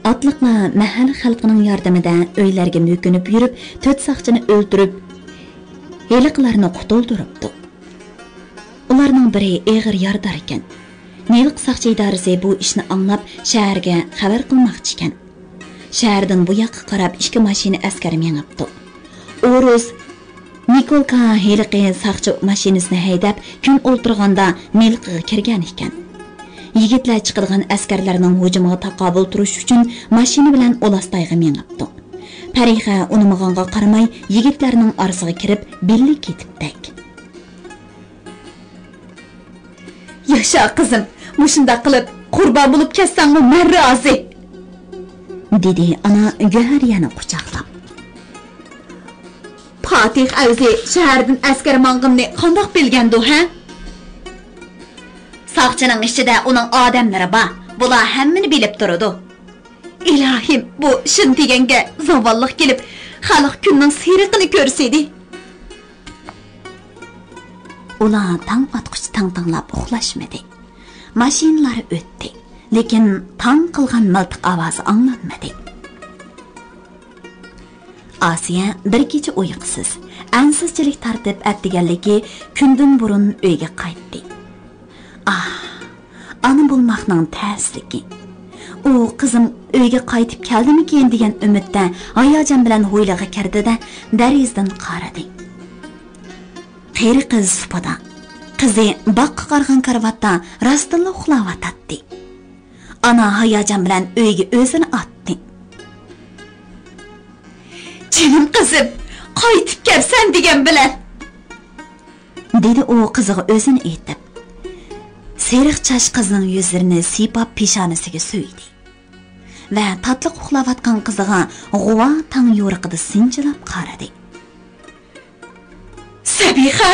ئاتلىقلار مەھەللە خەلقىنىڭ ياردىمىدە ئۆيلەرگە مۆكۈنۈپ يۈرۈپ، تۆت ساقچىنى ئۆلتۈرۈپ، ھېلىقىلارنى قۇتۇلدۇرۇپتۇ. ئۇلارنىڭ بىرى ئېغىر يارىدار ئىكەن. ھېلىقى ساقچى ئىدارىسى بۇ ئىشنى ئاڭلاپ، شەھەرگە خەۋەر قىلماقچى ئىكەن. شەھەردىن بۇ ياققا قاراپ ئىككى ماشىنا ئەسكەر مېڭىپتۇ. ئورۇس نىكولكا ھېلىقى ساقچى ماشىنىسىنى ھەيدەپ، كۈن ئولتۇرغاندا نىلقىغا كىرگەن ئىكەن. يىگىتلەر چىقىدىغان ئەسكەرلەرنىڭ ھۇجۇمىغا تاقابىل تۇرۇش ئۈچۈن ماشىنا بىلەن ئۇلاستايغا مېڭىپتۇ. پەرىخە ئۇنىمىغانغا قارىماي، يىگىتلەرنىڭ ئارىسىغا كىرىپ، بىللە كېتىپتەك. «ياشا، قىزىم، مۇشۇنداق قىلىپ قۇربان بولۇپ كەتسەڭمۇ مەن رازى»، دېدى ئانا گۆھەرىيەنى قۇچاقلاپ. «پاتىخ ئەۋزى شەھەردىن ئەسكەر ماڭغىنىنى قانداق بىلگەندۇ، ھە؟ ساقچىنىڭ ئىچىدە ئۇنىڭ ئادەملىرى بار، بۇلار ھەممىنى بىلىپ تۇرىدۇ. ئىلاھىم، بۇ شىن دېگەنگە زاۋاللىق كېلىپ، خەلق كۈننىڭ سېرىقىنى كۆرسىدى.» ئۇلار تاڭ ئاتقۇچە تاڭ-تاڭلاپ ئۇخلاشمىدى. ماشىنىلار ئۆتتى، لېكىن تاڭ قىلغان مىلتىق ئاۋازى ئاڭلانمىدى. ئاسىيە بىر كېچە ئۇيقۇسىز، ئەنسىزچىلىك تارتىپ، ئەتىگەنلىكى كۈندىن بۇرۇن ئۆيگە قايتتى. ئاھ، ئانا بولماقنىڭ تەسلىكى. ئۇ قىزىم ئۆيگە قايتىپ كەلدىمىكىن دېگەن ئۈمىدتە ھاياجان بىلەن ھويلىغا كىردى-دە، دېرىزىدىن قارىدى. قېرى قىز سۇپىدا. قىزى باغقا قارىغان كارىۋاتتا راستتىنلا ئۇخلاۋاتاتتى. ئانا ھاياجان بىلەن ئۆيگە ئۆزىنى ئاتتى. «جېنىم قىزىم، قايتىپ كەپسەن دېگەن بىلەن.» دېدى ئۇ قىزىغا ئۆزىنى ئېتىپ. سېرىق چاچ قىزنىڭ يۈزلىرىنى سىيپاپ پېشانىسىگە سۆيدى. ۋە تاتلىق ئۇخلاۋاتقان قىزىغا غۇۋا تاڭ يورۇقىدا سىنچىلاپ قارىدى. «سەبىخە!»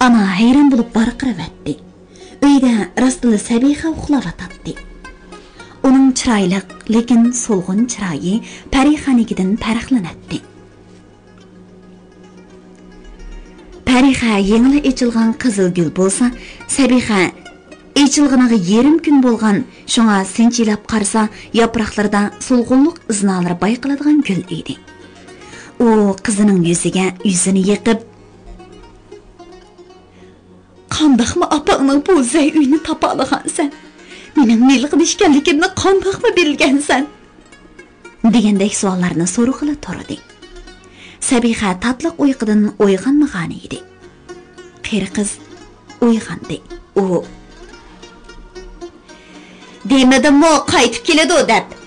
ئانا ھەيران بولۇپ ۋارقىرىۋەتتى. ئۆيدە راستلا سەبىخە ئۇخلاۋاتاتتى. ئۇنىڭ چىرايلىق، لېكىن سولغۇن چىرايى پەرىخەنىڭكىدىن پەرقلىنەتتى. پەرىخە يېڭىلا ئېچىلغان قىزىل گۈل بولسا، سەبىخە ئېچىلغىنىغا يېرىم كۈن بولغان، شۇڭا سىنچىلاپ قارىسا، ياپراقلىرىدا سولغۇنلۇق ئىزنالىرى بايقىلىدىغان گۈل ئىدى. ئۇ قىزىنىڭ يۈزىگە يۈزىنى يېقىپ، «قانداقمۇ ئاپاڭنىڭ بۇ زەي ئۆيىنى تاپالىغانسەن؟ مېنىڭ نىلقىدا ئىكەنلىكىمنى قانداقمۇ بىلگەنسەن؟» دېگەندەك سوئاللارنى سورىغىلى تۇردى. سەبىخە تاتلىق ئۇيقۇدىن ئويغانمىغانىدى. قېرى قىز ئويغاندى. ئۇ، «دېمىدىممۇ قايتىپ كېلىدۇ دەپ؟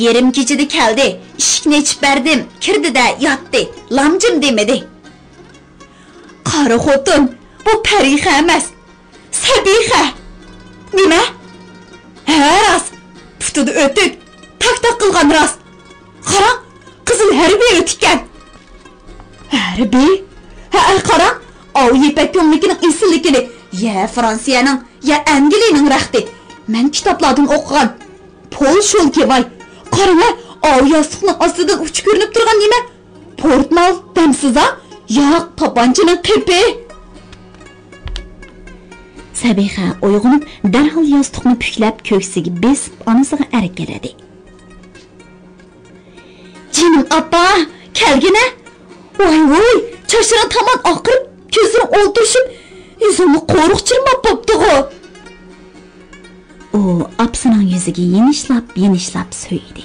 يېرىم كېچىدە كەلدى، ئىشىكنى ئېچىپ بەردىم، كىردى-دە ياتتى، لامجىم دېمىدى.» «قارا خوتۇن، بۇ پەرىخە ئەمەس، سەبىخە.» «نېمە؟» «ھە، راست. پۇتىدا ئۆتۈك، تاك-تاك قىلغان راست. قاراڭ، قىزىل ھەربىي ئۆتۈككەن.» «ھەربىي؟» «ھەئە، قاراڭ، ئاۋۇ يىپەك كۆڭلىكىنىڭ ئېسىللىكىنى، يە فرانسىيەنىڭ، يە ئەنگلىيەنىڭ رەختى. مەن كىتابلاردىن ئوقۇغان. پول شولكى ۋاي. قاراڭە، ئاۋۇ ياستۇقنىڭ ئاستىدىن ئۇچى كۆرۈنۈپ تۇرغان نېمە؟ پورتمال دەمسىز-ھا؟ ياق، تاپانچىنىڭ قېپى.» سەبىخە ئويغىنىپ، دەرھال ياستۇقنى پۈكلەپ، كۆكسىگە بېسىپ، ئانىسىغا ئەركىلىدى. «جېنىم ئاپا، كەلگىنە. ۋاي ۋۇي، چاچلىرىڭ تامان ئاقىرىپ، كۆزلىرىڭ ئولتۇرۇشۇپ، يۈزۈڭمۇ قورۇق چىرماپ بوپتىغۇ.» ئۇ ئاپىسىنىڭ يۈزىگە يېنىشلاپ، يېنىشلاپ سۆيدى.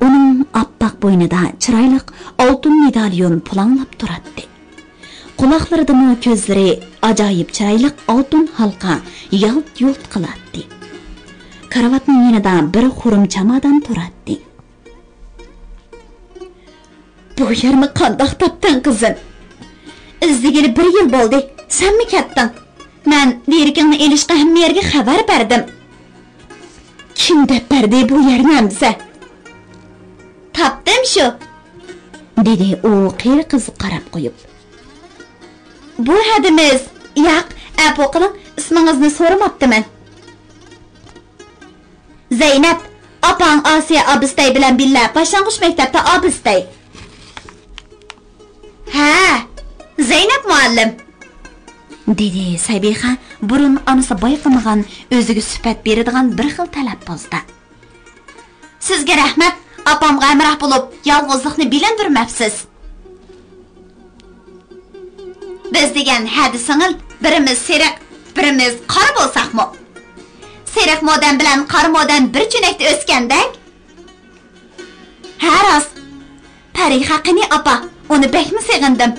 ئۇنىڭ ئاپئاق بوينىدا چىرايلىق ئالتۇن مېداليون پۇلاڭلاپ تۇراتتى. قۇلاقلىرىدىمۇ كۆزلىرى ئاجايىپ چىرايلىق ئالتۇن ھالقا يالت-يۇلت قىلاتتى. كارىۋاتنىڭ يېنىدا بىر خۇرۇم چامادان تۇراتتى. «بۇ يەرنى قانداق تاپتىڭ، قىزىم؟ ئىزدىگىلى بىر يىل بولدى، سەنمۇ كەتتىڭ. مەن دېرىكىڭنى ئېلىشقا ھەممە يەرگە خەۋەر بەردىم.» «كىم دەپ بەردى بۇ يەرنى ئەمىسە؟» «تاپتىم شۇ.» دېدى ئۇ قېرى قىزغا قاراپ قويۇپ. بۇ ھەدىمىز. ياق، ئەپۇ قىلىڭ، ئىسمىڭىزنى سورىماپتىمەن. زەينەپ، ئاپاڭ ئاسىيە ئابىستەي بىلەن بىللە باشلانغۇچ مەكتەپتە ئابىستەي. ھە، زەينەپ مۇئەللىم، دېدى سەبىخە بۇرۇن ئانىسى بايقىمىغان، ئۆزىگە سۈپەت بېرىدىغان بىر خىل تەلەپپۇزدا. سىزگە رەھمەت، ئاپامغا ھەمراھ بولۇپ، يالغۇزلۇقنى بىلىندۈرمەپسىز. بىز دېگەن ھەدە سىڭىل، بىرىمىز سېرىق، بىرىمىز قارا بولساقمۇ؟ سېرىق مودەم بىلەن قارا مودەم بىر چۆنەكتە ئۆسكەندەك. ھە، راست. پەرىخە قېنى ئاپا، ئۇنى بەكمۇ سېغىندىم.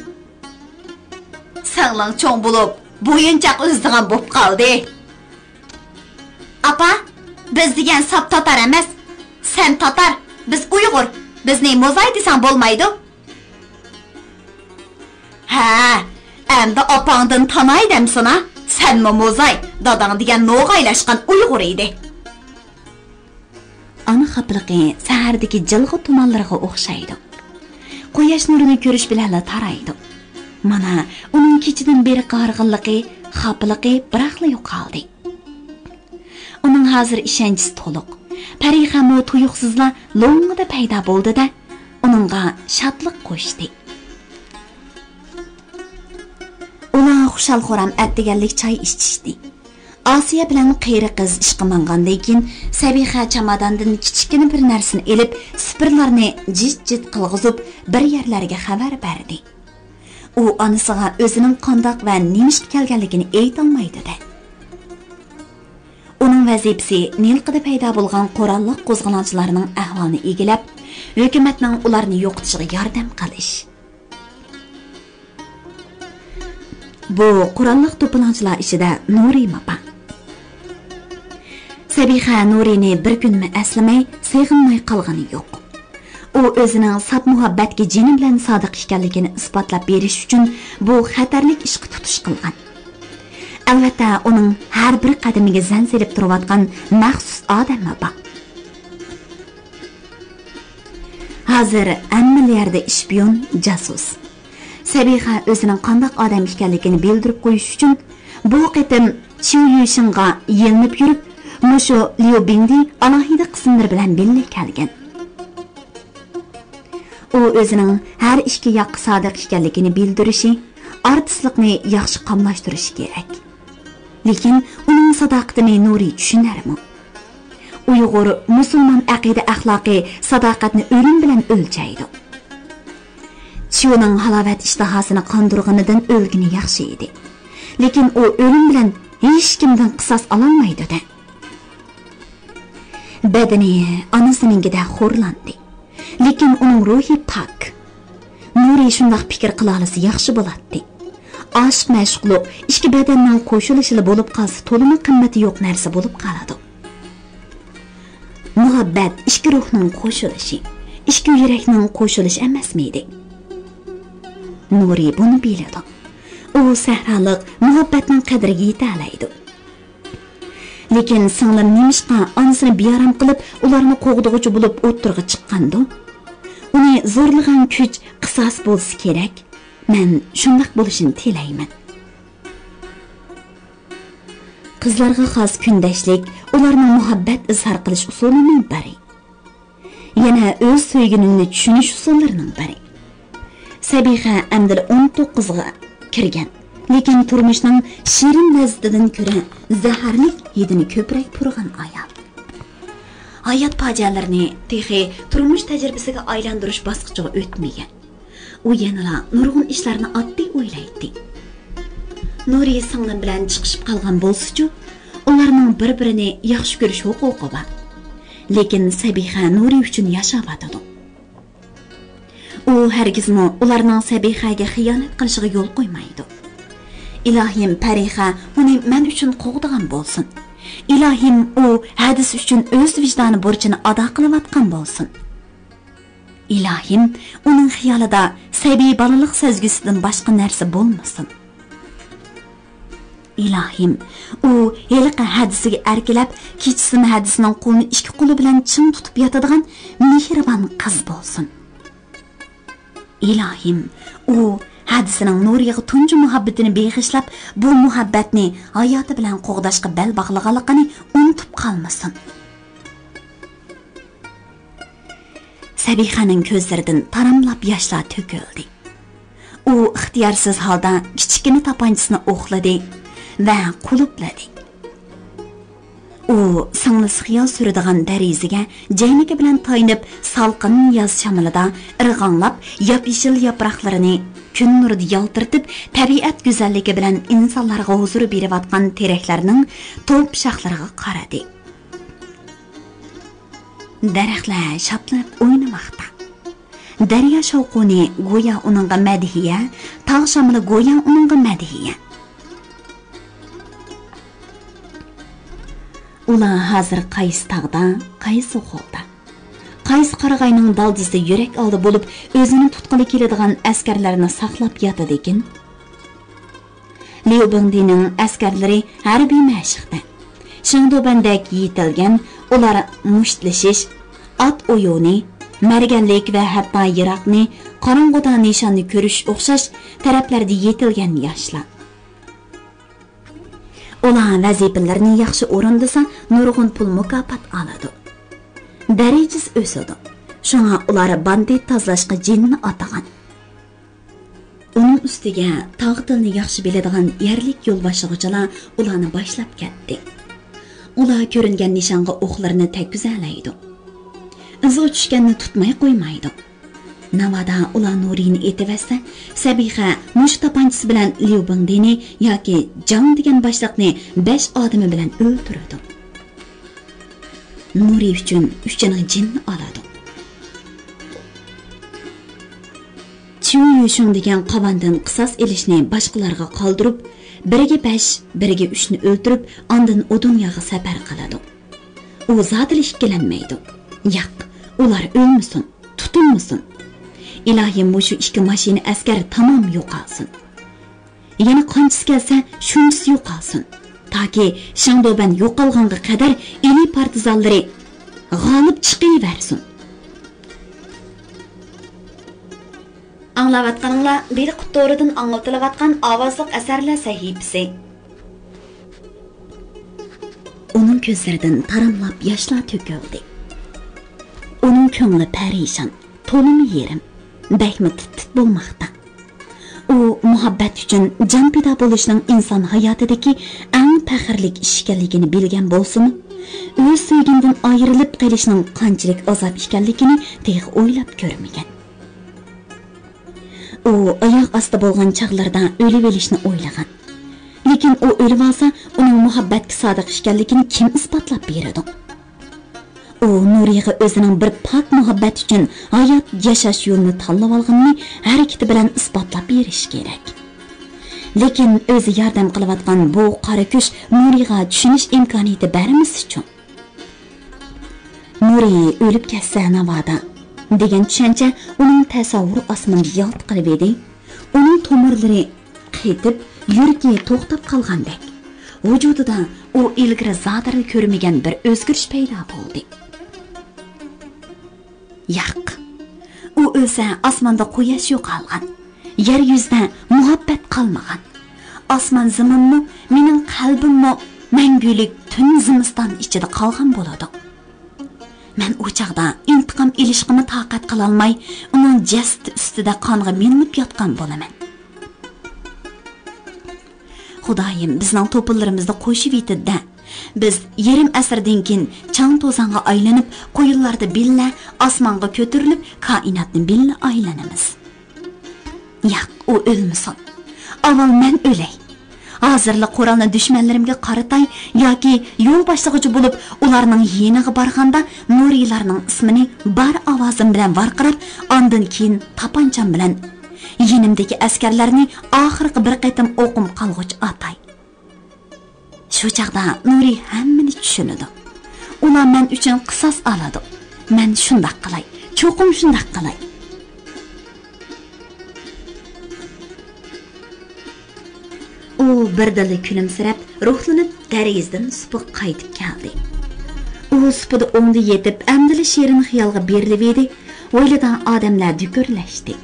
سىڭلىڭ چوڭ بولۇپ، بويۇنچاق ئۈزىدىغان بولۇپ قالدى. ئاپا، بىز دېگەن ساپ تاتار ئەمەس. سەن تاتار، بىز ئۇيغۇر. بىزنى موزاي دېسەڭ بولمايدۇ. ھە، ئەمدى ئاپاڭدىن تاناي دەمسىنا؟ سەنمۇ موزاي، داداڭ دېگەن نوغايلاشقان ئۇيغۇر ئىدى. ئانا خاپىلىقى سەھەردىكى جىلغا تۇمانلىرىغا ئوخشايدۇ. قۇياش نۇرىنى كۆرۈش بىلەنلا تارايدۇ. مانا، ئۇنىڭ كېچىدىن بېرى ھارغىنلىقى، خاپىلىقى بىراقلا يوقالدى. ئۇنىڭ ھازىر ئىشەنچىسى تولۇق. پەرىخەمۇ تۇيۇقسىزلا لوڭڭىدە پەيدا بولدى-دە، ئۇنىڭغا شادلىق قوشتى. ئۇلار خۇشال-خۇرام ئەتىگەنلىك چاي ئىچىشتى. ئاسىيە بىلەن قېرى قىز ئىشقا ماڭغاندىن كېيىن، سەبىخە چاماداندىن كىچىككىنە بىر نەرسىنى ئېلىپ، سىپىرلارنى جىت-جىت قىلغۇزۇپ، بىر يەرلەرگە خەۋەر بەردى. ئۇ ئانىسىغا ئۆزىنىڭ قانداق ۋە نېمىشقا كەلگەنلىكىنى ئېيتالمايدۇ-دە. ئۇنىڭ ۋەزىپىسى نىلقىدا پەيدا بولغان قوراللىق قوزغىلاڭچىلارنىڭ ئەھۋالىنى ئىگىلەپ، ھۆكۈمەتنىڭ ئۇلارنى يوقىتىشىغا ياردەم قىلىش. بۇ قوراللىق توپىلاڭچىلار ئىچىدە نۇرىمۇ بار. سەبىخە نۇرىنى بىر كۈنمۇ ئەسلىمەي، سېغىنماي قالغىنى يوق. ئۇ ئۆزىنىڭ ساپ مۇھەببەتكە جېنى بىلەن سادىق ئىكەنلىكىنى ئىسپاتلاپ بېرىش ئۈچۈن بۇ خەتەرلىك ئىشقا تۇتۇش قىلغان. ئەلۋەتتە، ئۇنىڭ ھەر بىر قەدىمىگە زەن سېلىپ تۇرۇۋاتقان مەخسۇس ئادەممۇ بار. ھازىر ھەممىلا يەردە ئىشپىيون، جاسۇس. سەبىخە ئۆزىنىڭ قانداق ئادەم ئىكەنلىكىنى بىلدۈرۈپ قويۇش ئۈچۈن، بۇ قېتىم چيۇ يۈشىڭغا يېلىنىپ يۈرۈپ، مۇشۇ ليۇ بىڭدى ئالاھىدە قىسىملىرى بىلەن بىللە كەلگەن. ئۇ ئۆزىنىڭ ھەر ئىككى ياققا سادىق ئىكەنلىكىنى بىلدۈرۈشى، ئارتىسلىقنى ياخشى قاملاشتۇرۇشى كېرەك. لېكىن ئۇنىڭ ساداقىتىنى نۇرى چۈشىنەرمۇ؟ ئۇيغۇر، مۇسۇلمان ئەقىدە-ئەخلاقى ساداقەتنى ئۆلۈم بىلەن ئۆلچەيدۇ. چيۇنىڭ ھالاۋەت ئىشتىھاسىنى قاندۇرغىنىدىن ئۆلگىنى ياخشى ئىدى. لېكىن ئۇ ئۆلۈم بىلەن ھېچكىمدىن قىساس ئالالمايدۇ-دە. بەدىنى ئانىسىنىڭكىدەك خورلاندى. لېكىن ئۇنىڭ روھى پاك. نۇرى شۇنداق پىكىر قىلالىسا ياخشى بولاتتى. ئاشىق-مەشۇقلۇق ئىككى بەدەننىڭ قوشۇلۇشىلا بولۇپ قالسا، تولىمۇ قىممىتى يوق نەرسە بولۇپ قالىدۇ. مۇھەببەت ئىككى روھنىڭ قوشۇلۇشى، ئىككى يۈرەكنىڭ قوشۇلۇشى ئەمەسمىدى؟ نۇرى بۇنى بىلىدۇ. ئۇ سەھرالىق مۇھەببەتنىڭ قەدرىگە يېتەلەيدۇ. لېكىن سىڭلىم نېمىشقا ئانىسىنى بىئارام قىلىپ، ئۇلارنى قوغدىغۇچى بولۇپ ئوتتۇرىغا چىققاندۇ؟ ئۇنى زورلىغان كۈچ قىساس بولسا كېرەك. مەن شۇنداق بولۇشىنى تىلەيمەن. قىزلارغا خاس كۈندەشلىك، ئۇلارنىڭ مۇھەببەت ئىزھار قىلىش ئۇسۇلىنىڭ بىرى. يەنە ئۆز سۆيگىنىڭنى چۈشىنىش ئۇسۇللىرىنىڭ بىرى. سەبىخە ئەمدىلا ئون توققۇزغا كىرگەن، لېكىن تۇرمۇشنىڭ شېرىن لەززىتىدىن كۆرە زەھەرلىك ھىدىنى كۆپرەك پۇرىغان ئايال. ھايات پاجىئەلىرىنى تېخى تۇرمۇش تەجرىبىسىگە ئايلاندۇرۇش باسقۇچىغا ئۆتمىگەن. ئۇ يەنىلا نۇرغۇن ئىشلارنى ئاددىي ئويلايتتى. نۇرى سىڭلىم بىلەن چىقىشىپ قالغان بولسىچۇ، ئۇلارنىڭ بىر-بىرىنى ياخشى كۆرۈش ھوقۇقى بار. لېكىن سەبىخە نۇرى ئۈچۈن ياشاۋاتىدۇ. ئۇ ھەرگىزمۇ ئۇلارنىڭ سەبىخەگە خىيانەت قىلىشىغا يول قويمايدۇ. ئىلاھىم، پەرىخە ئۇنى مەن ئۈچۈن قوغدىغان بولسۇن. ئىلاھىم، ئۇ ھەدىسى ئۈچۈن ئۆز ۋىجدانى بۇرچىنى ئادا قىلىۋاتقان بولسۇن. ئىلاھىم، ئۇنىڭ خىيالىدا سەبىي بالىلىق سەزگۈسىدىن باشقا نەرسە بولمىسۇن. ئىلاھىم، ئۇ ھېلىقى ھەدىسىگە ئەركىلەپ، كېچىسىمۇ ھەدىسىنىڭ قولىنى ئىككى قولى بىلەن چىڭ تۇتۇپ ياتىدىغان مېھرىبان قىز بولسۇن. ئىلاھىم، ئۇ ھەدىسىنىڭ نۇرىغا تۇنجى مۇھەببىتىنى بېغىشلاپ، بۇ مۇھەببەتنى ھاياتى بىلەن قوغداشقا بەل باغلىغانلىقىنى ئۇنتۇپ قالمىسۇن. سەبىخەنىڭ كۆزلىرىدىن تاراملاپ ياشلار تۆكۈلدى. ئۇ ئىختىيارسىز ھالدا كىچىككىنە تاپانچىسىنى ئوقلىدى ۋە قۇلۇپلىدى. ئۇ سىڭلىسى خىيال سۈرىدىغان دېرىزىگە جەينىكى بىلەن تايىنىپ، سالقىن ياز شامىلىدا ئىرغاڭلاپ، ياپيېشىل ياپراقلىرىنى كۈن نۇرىدا يالتىرىتىپ، تەبىئەت گۈزەللىكى بىلەن ئىنسانلارغا ھۇزۇر بېرىۋاتقان تېرەكلەرنىڭ توپ شاخلىرىغا قارىدى. دەرەخلەر شادلىنىپ ئوينىماقتا. دەريا شاۋقۇنى گويا ئۇنىڭغا مەدھىيە، تاغ شامىلى گويا ئۇنىڭغا مەدھىيە. ئۇلار ھازىر قايسى تاغدا، قايسى غولدا، قايسى قارىغاينىڭ دالدىسىدا يۈرەك ئالدى بولۇپ، ئۆزىنى تۇتقىلى كېلىدىغان ئەسكەرلەرنى ساقلاپ ياتىدىكىن؟ ليۇ بىڭدىنىڭ ئەسكەرلىرى ھەربىي مەشىقتە. شېڭدۇبەندەك يېتىلگەن، ئۇلار مۇشتلىشىش، ئات ئويۇنى، مەرگەنلىك ۋە ھەتتا يىراقنى، قاراڭغۇدا نىشاننى كۆرۈش ئوخشاش تەرەپلەردە يېتىلگەن ياشلار. ئۇلار ۋەزىپىلىرىنى ياخشى ئورۇندىسا، نۇرغۇن پۇل مۇكاپات ئالىدۇ. دەرىجىسى ئۆسىدۇ. شۇڭا ئۇلار باندىت تازىلاشقا جېنىنى ئاتىغان. ئۇنىڭ ئۈستىگە تاغ تىلىنى ياخشى بىلىدىغان يەرلىك يولباشچىغۇچىلار ئۇلارنى باشلاپ كەتتى. ئۇلار كۆرۈنگەن نىشانغا ئوقلىرىنى تەگكۈزەلەيدۇ. ئىزىغا چۈشكەننى تۇتماي قويمايدۇ. ناۋادا ئۇلار نۇرىنى ئېتىۋەتسە، سەبىخە مۇشت تاپانچىسى بىلەن ليۇ بىڭدىنى ياكى جاڭ دېگەن باشلىقنى بەش ئادىمى بىلەن ئۆلتۈرىدۇ. نۇرى ئۈچۈن ئۈچىنىڭ جېنىنى ئالىدۇ. چيۇ يۈشۈڭ دېگەن قاۋاندىن قىساس ئېلىشنى باشقىلارغا قالدۇرۇپ، بىرىگە بەش، بىرىگە ئۈچنى ئۆلتۈرۈپ، ئاندىن ئۇ دۇنياغا سەپەر قىلىدۇ. ئۇ زادىلا ئىككىلەنمەيدۇ. ياق، ئۇلار ئۆلمىسۇن، تۇتۇلمىسۇن. ئىلاھىم، مۇشۇ ئىككى ماشىنا ئەسكەر تامام يوقالسۇن. يەنە قانچىسى كەلسە، شۇنچىسى يوقالسۇن. تاكى شېڭدۇبەن يوقالغانغا قەدەر ئىلى پارتىزانلىرى غالىب چىقىۋەرسۇن. ئاڭلاۋاتقىنىڭلار بىلقۇت تورىدىن ئاڭلىتىلىۋاتقان ئاۋازلىق ئەسەرلەر سەھىپىسى. ئۇنىڭ كۆزلىرىدىن تاراملاپ ياشلار تۆكۈلدى. ئۇنىڭ كۆڭلى پەرىشان، تولىمۇ يېرىم، بەكمۇ تىت-تىت بولماقتا. ئۇ مۇھەببەت ئۈچۈن جان پىدا بولۇشنىڭ ئىنسان ھاياتىدىكى ئەڭ پەخىرلىك ئىش ئىكەنلىكىنى بىلگەن بولسىمۇ، ئۆز سۆيگىنىدىن ئايرىلىپ قېلىشنىڭ قانچىلىك ئازاب ئىكەنلىكىنى تېخى ئويلاپ كۆرمىگەن. ئۇ ئاياغ ئاستى بولغان چاغلىرىدا ئۆلۈۋېلىشنى ئويلىغان. لېكىن ئۇ ئۆلۈۋالسا، ئۇنىڭ مۇھەببەتكە سادىق ئىكەنلىكىنى كىم ئىسپاتلاپ بېرىدۇ؟ ئۇ نۇرىغا ئۆزىنىڭ بىر پاك مۇھەببەت ئۈچۈن ھايات ياشاش يولىنى تاللىۋالغىنىنى ھەرىكىتى بىلەن ئىسپاتلاپ بېرىشى كېرەك. لېكىن ئۆزى ياردەم قىلىۋاتقان بۇ قارا كۈچ نۇرىغا چۈشىنىش ئىمكانىيىتى بەرمىسىچۇ؟ نۇرى ئۆلۈپ كەتسە ناۋادا، دېگەن چۈشەنچە ئۇنىڭ تەسەۋۋۇر ئاسمىنىدا يالت قىلىۋىدى. ئۇنىڭ تومۇرلىرى قېتىپ، يۈرىكى توختاپ قالغاندەك. ۋۇجۇدىدا ئۇ ئىلگىرى زادىلا كۆرمىگەن بىر ئۆزگىرىش پەيدا بولدى. ياق. ئۇ ئۆلسە، ئاسماندا قۇياش يوقالغان. يەر يۈزىدە مۇھەببەت قالمىغان. ئاسمان زېمىنمۇ، مېنىڭ قەلبىممۇ مەڭگۈلۈك تۈن زىمىستان ئىچىدە قالغان بولىدۇ. مەن ئۇ چاغدا ئىنتىقام ئېلىشقىمۇ تاقەت قىلالماي، ئۇنىڭ جەسىتى ئۈستىدە قانغا مىلىنىپ ياتقان بولىمەن. خۇدايىم بىزنىڭ توپىلىرىمىزنى قوشۇۋېتىدۇ-دە. بىز يېرىم ئەسىردىن كېيىن چاڭ-توزانغا ئايلىنىپ، قۇيۇنلاردا بىللە ئاسمانغا كۆتۈرۈلۈپ، كائىناتنى بىللە ئايلىنىمىز. ياق، ئۇ ئۆلمىسۇن. ئاۋۋال مەن ئۆلەي. ھازىرلا قورالنى دۈشمەنلىرىمگە قارىتاي ياكى يول باشلىغۇچى بولۇپ، ئۇلارنىڭ يېنىغا بارغاندا، نۇرىلارنىڭ ئىسمىنى بار ئاۋازىم بىلەن ۋارقىراپ، ئاندىن كېيىن تاپانچام بىلەن يېنىمدىكى ئەسكەرلەرنى ئاخىرقى بىر قېتىم ئوقۇم قالغۇچە ئاتاي. شۇ چاغدا نۇرى ھەممىنى چۈشىنىدۇ. ئۇلار مەن ئۈچۈن قىساس ئالىدۇ. مەن شۇنداق قىلاي، چوقۇم شۇنداق قىلاي. ئۇ بىردىنلا كۈلۈمسىرەپ، روھلىنىپ دەرىزىدىن سۇپىغا قايتىپ كەلدى. ئۇ سۇپىدا ئوڭدا يېتىپ، ئەمدىلا شېرىن خىيالغا بېرىلىۋىدى، ھويلىدا ئادەملەر دۈكۈرلەشتى.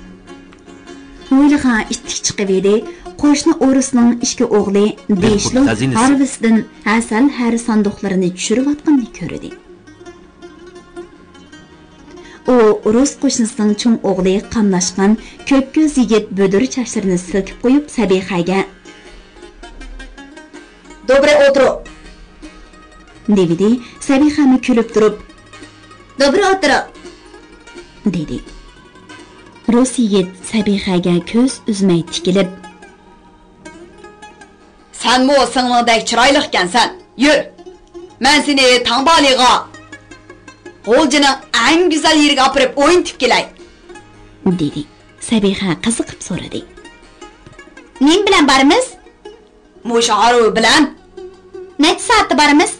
ھويلىغا ئىتتىك چىقىۋىدى. قوشنا ئورۇسنىڭ ئىككى ئوغلى دېشلو ھارۋىسىدىن ھەسەل ھەرە ساندۇقلىرىنى چۈشۈرۈۋاتقىنىنى كۆردى. ئۇ رۇس قوشنىسىنىڭ چوڭ ئوغلى قاملاشقان كۆك كۆز يىگىت بۈدۈر چاچلىرىنى سىلكىپ قويۇپ، سەبىخەگە، «دوبرې ئۇترو!» دېۋىدى. سەبىخەمۇ كۈلۈپ تۇرۇپ، «دوبرې ئۇترو!» دېدى. رۇس يىگىت سەبىخەگە كۆز ئۈزمەي تىكىلىپ، «سەنمۇ سىڭلىڭدەك چىرايلىقكەنسەن. يۈر، مەن سېنى تاڭبالىغا، غۇلجىنىڭ ئەڭ گۈزەل يېرىگە ئاپىرىپ ئوينىتىپ كېلەي.» دېدى. سەبىخە قىزىقىپ سورىدى، «نېمە بىلەن بارىمىز؟» «مۇشۇ ھارۋا بىلەن.» «نەچچە سائەتتە بارىمىز؟»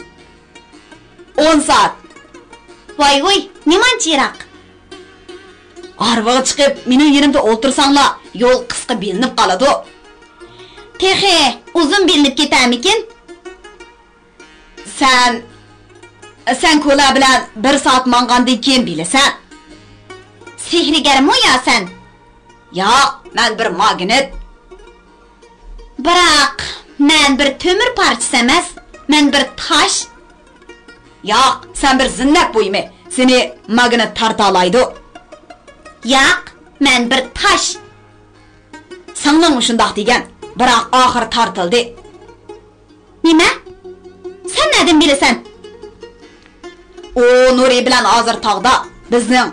«ئون سائەت.» «ۋاي ۋۇي، نېمانچە يىراق!» «ھارۋىغا چىقىپ، مېنىڭ يېنىمدا ئولتۇرساڭلار، يول قىسقا بىلىنىپ قالىدۇ.» «تېخى ئۇزۇن بىلىنىپ كېتەرمىكىن؟» «سەن، سەن كولا بىلەن بىر سائەت ماڭغاندىن كېيىن بىلىسەن.» «سېھىرگەرمۇ يا سەن؟» «ياق، مەن بىر ماگنىت.» «بىراق، مەن بىر تۆمۈر پارچىسى ئەمەس، مەن بىر تاش.» «ياق، سەن بىر زىننەت بۇيۇمى، سېنى ماگنىت تارتالايدۇ.» «ياق، مەن بىر تاش.» «سىڭلىڭمۇ شۇنداق دېگەن، بىراق ئاخىرى تارتىلدى.» «نېمە؟ سەن نەدىن بىلىسەن؟» «ئۇ نۇرى بىلەن ھازىر تاغدا، بىزنىڭ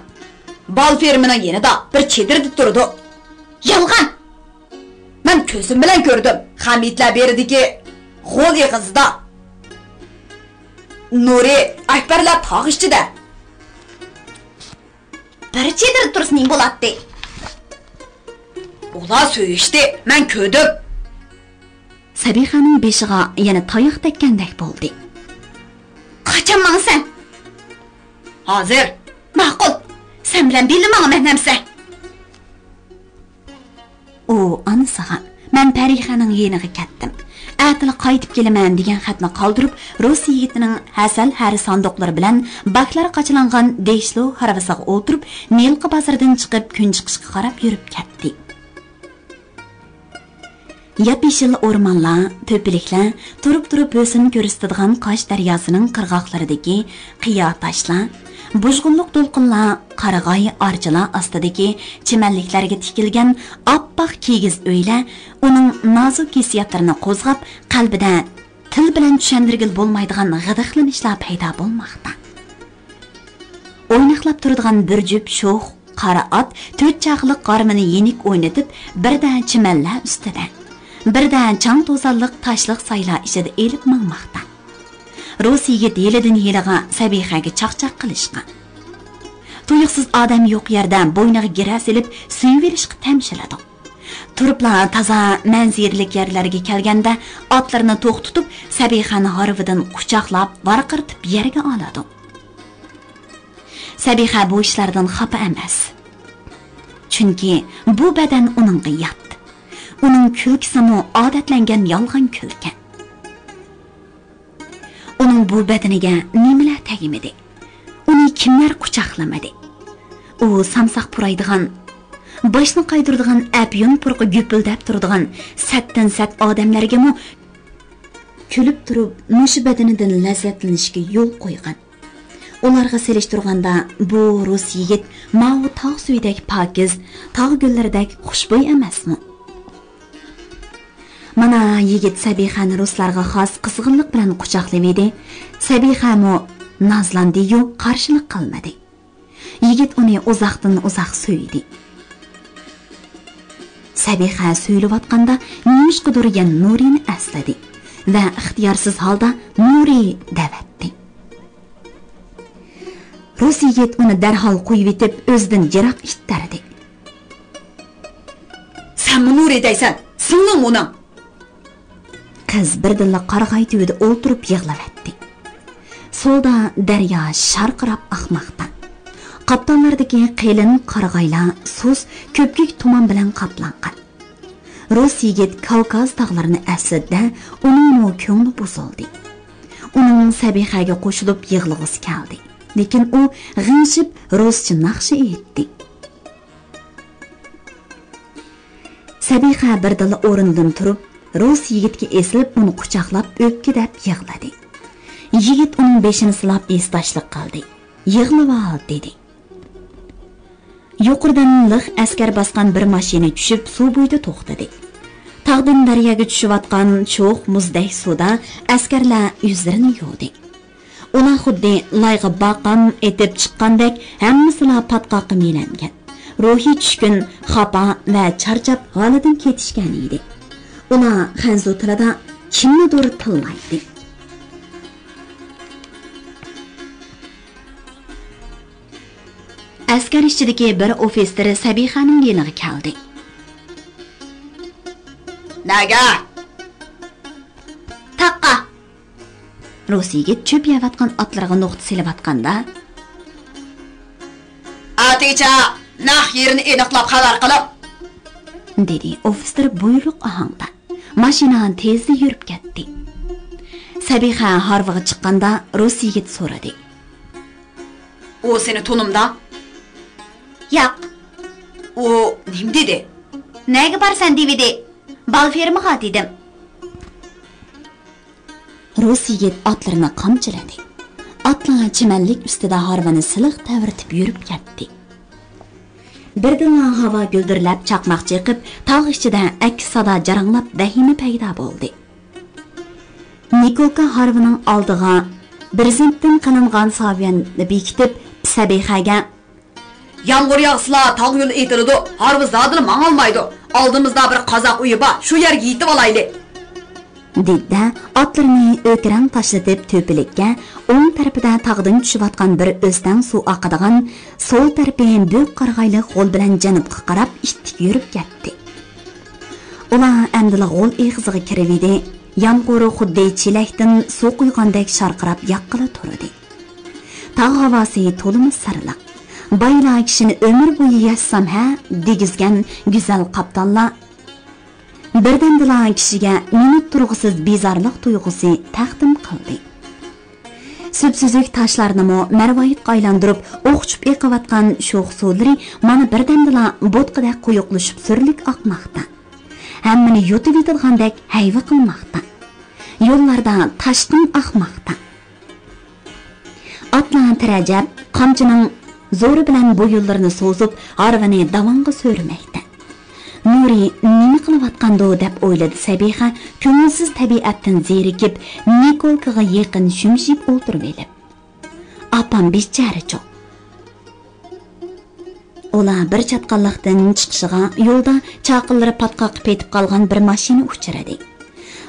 بال فېرمىنىڭ يېنىدا بىر چېدىردا تۇرىدۇ.» «يالغان!» «مەن كۆزۈم بىلەن كۆردۈم، خەمىتلەر بېرىدىكى غول ئېغىزىدا. نۇرى، ئەكبەرلەر تاغ ئىچىدە.» «بىر چېدىردا تۇرسا نېمە بولاتتى؟» «ئۇلار سۆيۈشتى، مەن كۆردۈم.» سەبىخەنىڭ بېشىغا يەنە تاياق تەگكەندەك بولدى. «قاچان ماڭىسەن؟» «ھازىر.» «ماقۇل، سەن بىلەن بىللە ماڭىمەن ئەمسە.» ئۇ ئانىسىغا، «مەن پەرىخەنىڭ يېنىغا كەتتىم، ئەتىلا قايتىپ كېلىمەن» دېگەن خەتنى قالدۇرۇپ، رۇس يىگىتىنىڭ ھەسەل ھەرە ساندۇقلىرى بىلەن باكلار قاچىلانغان دېشلو ھارۋىسىغا ئولتۇرۇپ، نىلقا بازىرىدىن چىقىپ، كۈن چىقىشقا قاراپ يۈرۈپ كەتتى. ياپيېشىل ئورمانلار، تۆپىلىكلەر، تۇرۇپ-تۇرۇپ ھۆسن كۆرسىتىدىغان قاش دەرياسىنىڭ قىرغاقلىرىدىكى قىيا تاشلار، بۇژغۇنلۇق دولقۇنلار، قارىغاي، ئارچىلار ئاستىدىكى چىمەنلىكلەرگە تىكىلگەن ئاپئاق كىگىز ئۆيلەر ئۇنىڭ نازۇك ھېسسىياتلىرىنى قوزغاپ، قەلبىدە تىل بىلەن چۈشەندۈرگىلى بولمايدىغان غىدىقلىنىشلار پەيدا بولماقتا. ئويناقلاپ تۇرىدىغان بىر جۈپ شوخ قارا ئات تۆت چاقىلىق غارمىنى يېنىك ئوينىتىپ، بىردە چىمەنلەر ئۈستىدە، بىردە چاڭ-توزانلىق تاشلىق سايلار ئىچىدە ئېلىپ ماڭماقتا. رۇس يىگىت ھېلىدىن ھېلىغا سەبىخەگە چاقچاق قىلىشقا، تۇيۇقسىز ئادەم يوق يەردە بوينىغا گىرە سېلىپ سۆيۈۋېلىشقا تەمشىلىدۇ. تۇرۇپلا تازا مەنزىرىلىك يەرلەرگە كەلگەندە، ئاتلىرىنى توختىتىپ، سەبىخەنى ھارۋىدىن قۇچاقلاپ، ۋارقىرىتىپ يەرگە ئالىدۇ. سەبىخە بۇ ئىشلاردىن خاپا ئەمەس. چۈنكى بۇ بەدەن ئۇنىڭغا يات. ئۇنىڭ كۈلكىسىمۇ ئادەتلەنگەن يالغان كۈلكە. ئۇنىڭ بۇ بەدىنىگە نېمىلەر تەگمىدى؟ ئۇنى كىملەر قۇچاقلىمىدى؟ ئۇ سامساق پۇرايدىغان، باشنى قايدۇرىدىغان ئەپيۈن پۇرىقى گۈپۈلدەپ تۇرىدىغان سەتتىن سەت ئادەملەرگىمۇ كۈلۈپ تۇرۇپ مۇشۇ بەدىنىدىن لەززەتلىنىشكە يول قويغان. ئۇلارغا سېلىشتۇرغاندا بۇ رۇس يىگىت ماۋۇ تاغ سۈيىدەك پاكىز، تاغ گۈللىرىدەك خۇشبۇي ئەمەسمۇ؟ مانا يىگىت سەبىخەنى رۇسلارغا خاس قىزغىنلىق بىلەن قۇچاقلىۋىدى. سەبىخەمۇ نازلاندى-يۇ، قارشىلىق قىلمىدى. يىگىت ئۇنى ئۇزاقتىن ئۇزاق سۆيدى. سەبىخە سۆيۈلۈۋاتقاندا نېمىشقىدۇر يەنە نۇرىنى ئەسلىدى ۋە ئىختىيارسىز ھالدا نۇرى دەۋەتتى. رۇس يىگىت ئۇنى دەرھال قويۇۋېتىپ، ئۆزىدىن يىراق ئىتتەردى. سەنمۇ نۇرى دەيسەن، سىڭلىڭ ئۇنىڭ. قىز بىردىنلا قارىغاي تۈۋىدە ئولتۇرۇپ يىغلىۋەتتى. سولدا دەريا شارقىراپ ئاقماقتا. قاپتاللاردىكى قېلىن قارىغايلار سۇس كۆپكۆك تۇمان بىلەن قاپلانغان. رۇس يىگىت كاۋكاز تاغلىرىنى ئەسلىدى-دە، ئۇنىڭمۇ كۆڭلى بۇزۇلدى. ئۇنىڭ سەبىخەگە قوشۇلۇپ يىغلىغۇسى كەلدى. لېكىن ئۇ غىڭشىپ رۇسچە ناخشا ئېيتتى. سەبىخە بىردىنلا ئورنىدىن تۇرۇپ، رۇس يىگىتكە ئېسىلىپ، ئۇنى قۇچاقلاپ، ئۆپكە دەپ يىغلىدى. يىگىت ئۇنىڭ بېشىنى سىلاپ، ھېسداشلىق قىلدى. «يىغلىۋال» دېدى. يۇقىرىدىن لىق ئەسكەر باسقان بىر ماشىنا چۈشۈپ، سۇ بويىدا توختىدى. تاغدىن دەرياغا چۈشۈۋاتقان شوخ مۇزدەك سۇدا ئەسكەرلەر يۈزلىرىنى يۇدى. ئۇلار خۇددى لايغا باقان ئېتىپ چىققاندەك ھەممىسىلا پاتقاققا مىلەنگەن. روھى چۈشكۈن، خاپا ۋە چارچاپ ھالىدىن كېتىشكەن ئىدى. ئۇلار خەنزۇ تىلىدا كىمنىدۇر تىللايتتى. ئەسكەر ئىچىدىكى بىر ئوفىتسېر سەبىخەنىڭ يېنىغا كەلدى. نەگە؟ تاغقا. رۇس يىگىت چۆپ يەۋاتقان ئاتلىرىغا نۇقتا سېلىۋاتقاندا، ئەتىگىچە نەق يېرىنى ئېنىقلاپ خەۋەر قىلىڭ، دېدى ئوفىتسېر بۇيرۇق ئاھاڭدا. ماشىنا تېزلا يۈرۈپ كەتتى. سەبىخە ھارۋىغا چىققاندا رۇس يىگىت سورىدى. ئۇ سېنى تونۇمدا؟ ياق. ئۇ نېمە دېدى؟ نەگە بارىسەن دېۋىدى. بال فېرمىغا دېدىم. رۇس يىگىت ئاتلىرىنى قامچىلىدى. ئاتلار چىمەنلىك ئۈستىدە ھارۋىنى سىلىق تەۋرىتىپ يۈرۈپ كەتتى. بىردىنلا ھاۋا گۈلدۈرلەپ، چاقماق چېقىپ، تاغ ئىچىدە ئەكس سادا جاراڭلاپ، ۋەھىمە پەيدا بولدى. نىكولكا ھارۋىنىڭ ئالدىغا بىرزېنتتىن قىلىنغان ساۋياننى بېكىتىپ، سەبىخەگە، يامغۇر ياغسىلا، تاغ يولى ئېتىلىدۇ، ھارۋا زادىلا ماڭالمايدۇ. ئالدىمىزدا بىر قازاق ئۆيى بار، شۇ يەرگە يېتىۋالايلى، دېدى-دە، ئاتلىرىنى ئۆكىرەڭ تاشلىتىپ، تۆپىلىككە، ئوڭ تەرىپىدە تاغدىن چۈشۈۋاتقان بىر ئۆستەڭ سۇ ئاقىدىغان، سول تەرىپى بۈك قارىغايلىق غول بىلەن جەنۇبقا قاراپ ئىتتىك يۈرۈپ كەتتى. ئۇلار ئەمدىلا غول ئېغىزىغا كىرىۋىدى. يامغۇر خۇددى چېلەكتىن سۇ قۇيغاندەك شارقىراپ ياغقىلى تۇردى. تاغ ھاۋاسى تولىمۇ سىرلىق. بايلا كىشىنى ئۆمۈر بويى ياشىسام ھە دېگۈزگەن گۈزەل قاپتاللار بىردەمدىلا كىشىگە مىنۇت تۇرغۇسىز بىزارلىق تۇيغۇسى تەقدىم قىلدى. سۈپسۈزۈك تاشلارنىمۇ مەرۋايىتقا ئايلاندۇرۇپ، ئوخچۇپ ئېقىۋاتقان شوخ سۇلىرى مانا بىردەمدىلا بوتقىدەك قويۇقلىشىپ سۈرلۈك ئاقماقتا. ھەممىنى يۇتۇۋېتىدىغاندەك ھەيۋە قىلماقتا. يوللاردا تاشقىن ئاقماقتا. ئاتلار تىرەجەپ، قامچىنىڭ زورى بىلەن بويۇنلىرىنى سوزۇپ، ھارۋىنى داۋانغا سۆرىمەكتە. نۇرى نېمە قىلىۋاتقاندۇ دەپ ئويلىدى سەبىخە، كۆڭۈلسىز تەبىئەتتىن زېرىكىپ، نىكولكىغا يېقىن شۈمشىيىپ ئولتۇرۇۋېلىپ. ئاپام بىچارىچۇ. ئۇلار بىر چاتقاللىقتىن چىقىشىغا، يولدا چاقىلىرى پاتقاققا پېتىپ قالغان بىر ماشىنا ئۇچرىدى.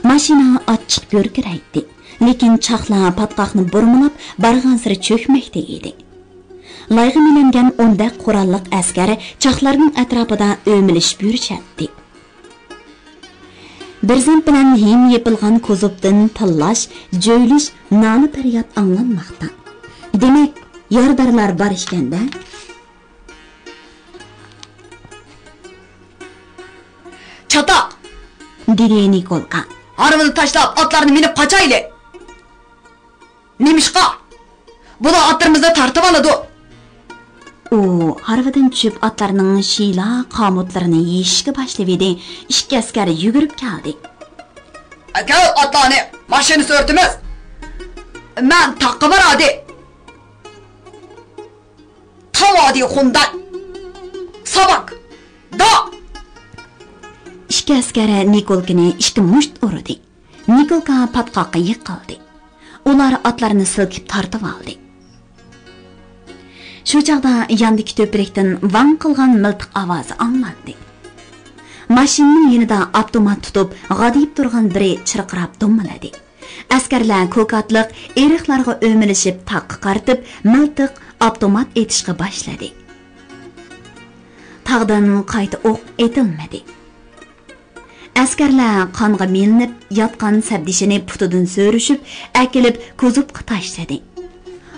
ماشىنا ئاچچىق گۈركىرەيتتى، لېكىن چاقلار پاتقاقنى بۇرمىلاپ بارغانسېرى چۆكمەكتە ئىدى. لايغا مىلەنگەن ئوندەك قوراللىق ئەسكەر چاقلارنىڭ ئەتراپىدا ئۆمىلىشىپ يۈرۈشەتتى. بىرزەمت بىلەن ھىم يېپىلغان كوزۇپتىن تىللاش، جۆيلۈش، نالە-پەرياد ئاڭلانماقتا. دېمەك، يارىدارلار بار ئىكەن-دە. چاتاق! دېدى نىكولكا. ھارۋىنى تاشلاپ، ئاتلارنى مىنىپ قاچايلى! نېمىشقا؟ بۇلار ئاتلىرىمىزنى تارتىۋالىدۇ. ئۇ ھارۋىدىن چۈشۈپ، ئاتلارنىڭ شىيلا قامۇتلىرىنى يېيىشكە باشلىۋىدى. ئىككى ئەسكەر يۈگۈرۈپ كەلدى. ئەكەل ئاتلارنى، ماشىنا سۈرتىمىز. مەن تاغقا باراي. تاۋادى خونداي. ساۋاك. دا! ئىككى ئەسكەر نىكولكىنى ئىككى مۇشت ئۇردى. نىكولكا پاتقاققا يىقىلدى. ئۇلار ئاتلارنى سىلكىپ تارتىۋالدى. شۇ چاغدا ياندىكى تۆپىلىكتىن ۋاڭ قىلغان مىلتىق ئاۋازى ئاڭلاندى. ماشىنىنىڭ يېنىدا ئاپتومات تۇتۇپ غادىيىپ تۇرغان بىرى چىرقىراپ دومىلىدى. ئەسكەرلەر كوكاتلىق ئېرىقلارغا ئۆمىلىشىپ تاغقا قارىتىپ مىلتىق ئاپتومات ئېتىشقا باشلىدى. تاغدىن قايتا ئوق ئېتىلمىدى. ئەسكەرلەر قانغا مىلىنىپ ياتقان سەپدىشىنى پۇتىدىن سۆرۈشۈپ، ئەكېلىپ كوزۇپقا تاشلىدى.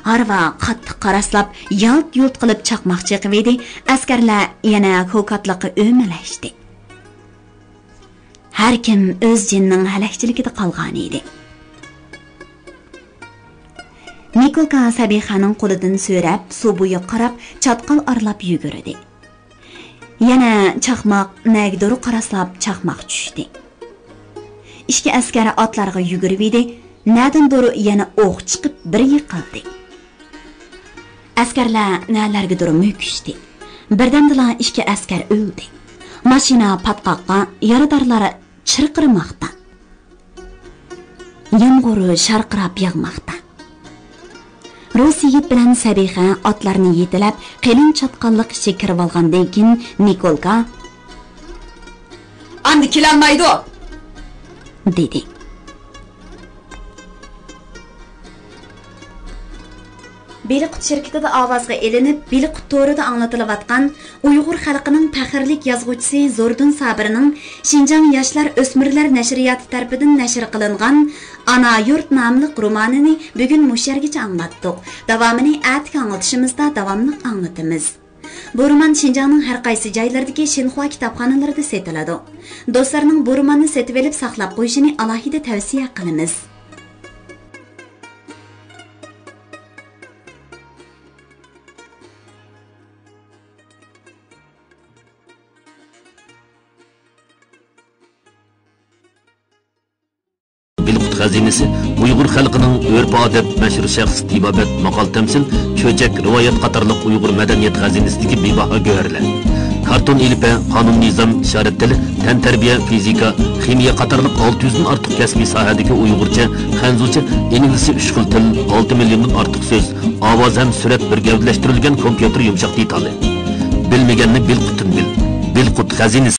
ھارۋا قاتتىق قاراسلاپ، يالت-يۇلت قىلىپ چاقماق چېقىۋىدى، ئەسكەرلەر يەنە كوكاتلىققا ئۆمىلەشتى. ھەركىم ئۆز جېنىنىڭ ھەلەكچىلىكىدە قالغانىدى. نىكولكا سەبىخەنىڭ قولىدىن سۆرەپ، سۇ بويىغا قاراپ چاتقال ئارىلاپ يۈگۈردى. يەنە چاقماق نەگىدۇر قاراسلاپ چاقماق چۈشتى. ئىككى ئەسكەر ئاتلارغا يۈگۈرۈۋىدى، نەدىندۇر يەنە ئوق چىقىپ بىرى يىقىلدى. ئەسكەرلەر نەلەرگىدۇر مۆكۈشتى. بىردەمدىلا ئىككى ئەسكەر ئۆلدى. ماشىنا پاتقاققا، يارىدارلار چىرقىرىماقتا. يامغۇر شارقىراپ ياغماقتا. رۇس يىگىت بىلەن سەبىخە ئاتلارنى يېتىلەپ، قېلىن چاتقاللىق ئىچىگە كىرىۋالغاندىن كېيىن نىكولكا، ئەمدى كېلەلمەيدۇ، دېدى. بېلىققۇت شىركىتىدە ئاۋازغا ئېلىنىپ، بېلىققۇت تورىدا ئاڭلىتىلىۋاتقان ئۇيغۇر خەلقىنىڭ پەخىرلىك يازغۇچىسى زوردۇن سابىرنىڭ شىنجاڭ ياشلار ئۆسمۈرلەر نەشرىياتى تەرىپىدىن نەشر قىلىنغان ئانا يۇرت ناملىق رومانىنى بۈگۈن مۇشۇ يەرگىچە ئاڭلاتتۇق. داۋامىنى ئەتىكى ئاڭلىتىشىمىزدا داۋاملىق ئاڭلىتىمىز. بۇ رومان شىنجاڭنىڭ ھەر قايسى جايلىرىدىكى شىنخۇا كىتابخانىلىرىدا سېتىلىدۇ. دوستلارنىڭ بۇ روماننى سېتىۋېلىپ ساقلاپ قويۇشىنى ئالاھىدە تەۋسىيە قىلىمىز. بېلىققۇت خەزىنىسى ئۇيغۇر خەلقىنىڭ ئۆرپ-ئادەت، مەشھۇر شەخس، تېبابەت، ماقال-تەمسىل، چۆچەك، رىۋايەت قاتارلىق ئۇيغۇر مەدەنىيەت خەزىنىسىدىكى بىباھا گۆھەرلەر. كارتون ئېلىپبە، قانۇن-نىزام، ئىشارەت تىلى، تەنتەربىيە، فىزىكا، خىمىيە قاتارلىق ئالتە يۈزدىن ئارتۇق كەسپىي ساھەدىكى ئۇيغۇرچە، خەنزۇچە، ئىنگلىزچە ئۈچ خىل تىل، ئالتە مىليوندىن ئارتۇق سۆز، ئاۋاز ھەم سۈرەت بىر گەۋدىلەشتۈرۈلگەن كومپيۇتېر يۇمشاق دېتالى. بىلمىگەننى بېلىققۇتتىن بىل. بېلىققۇت خەزىنىسى.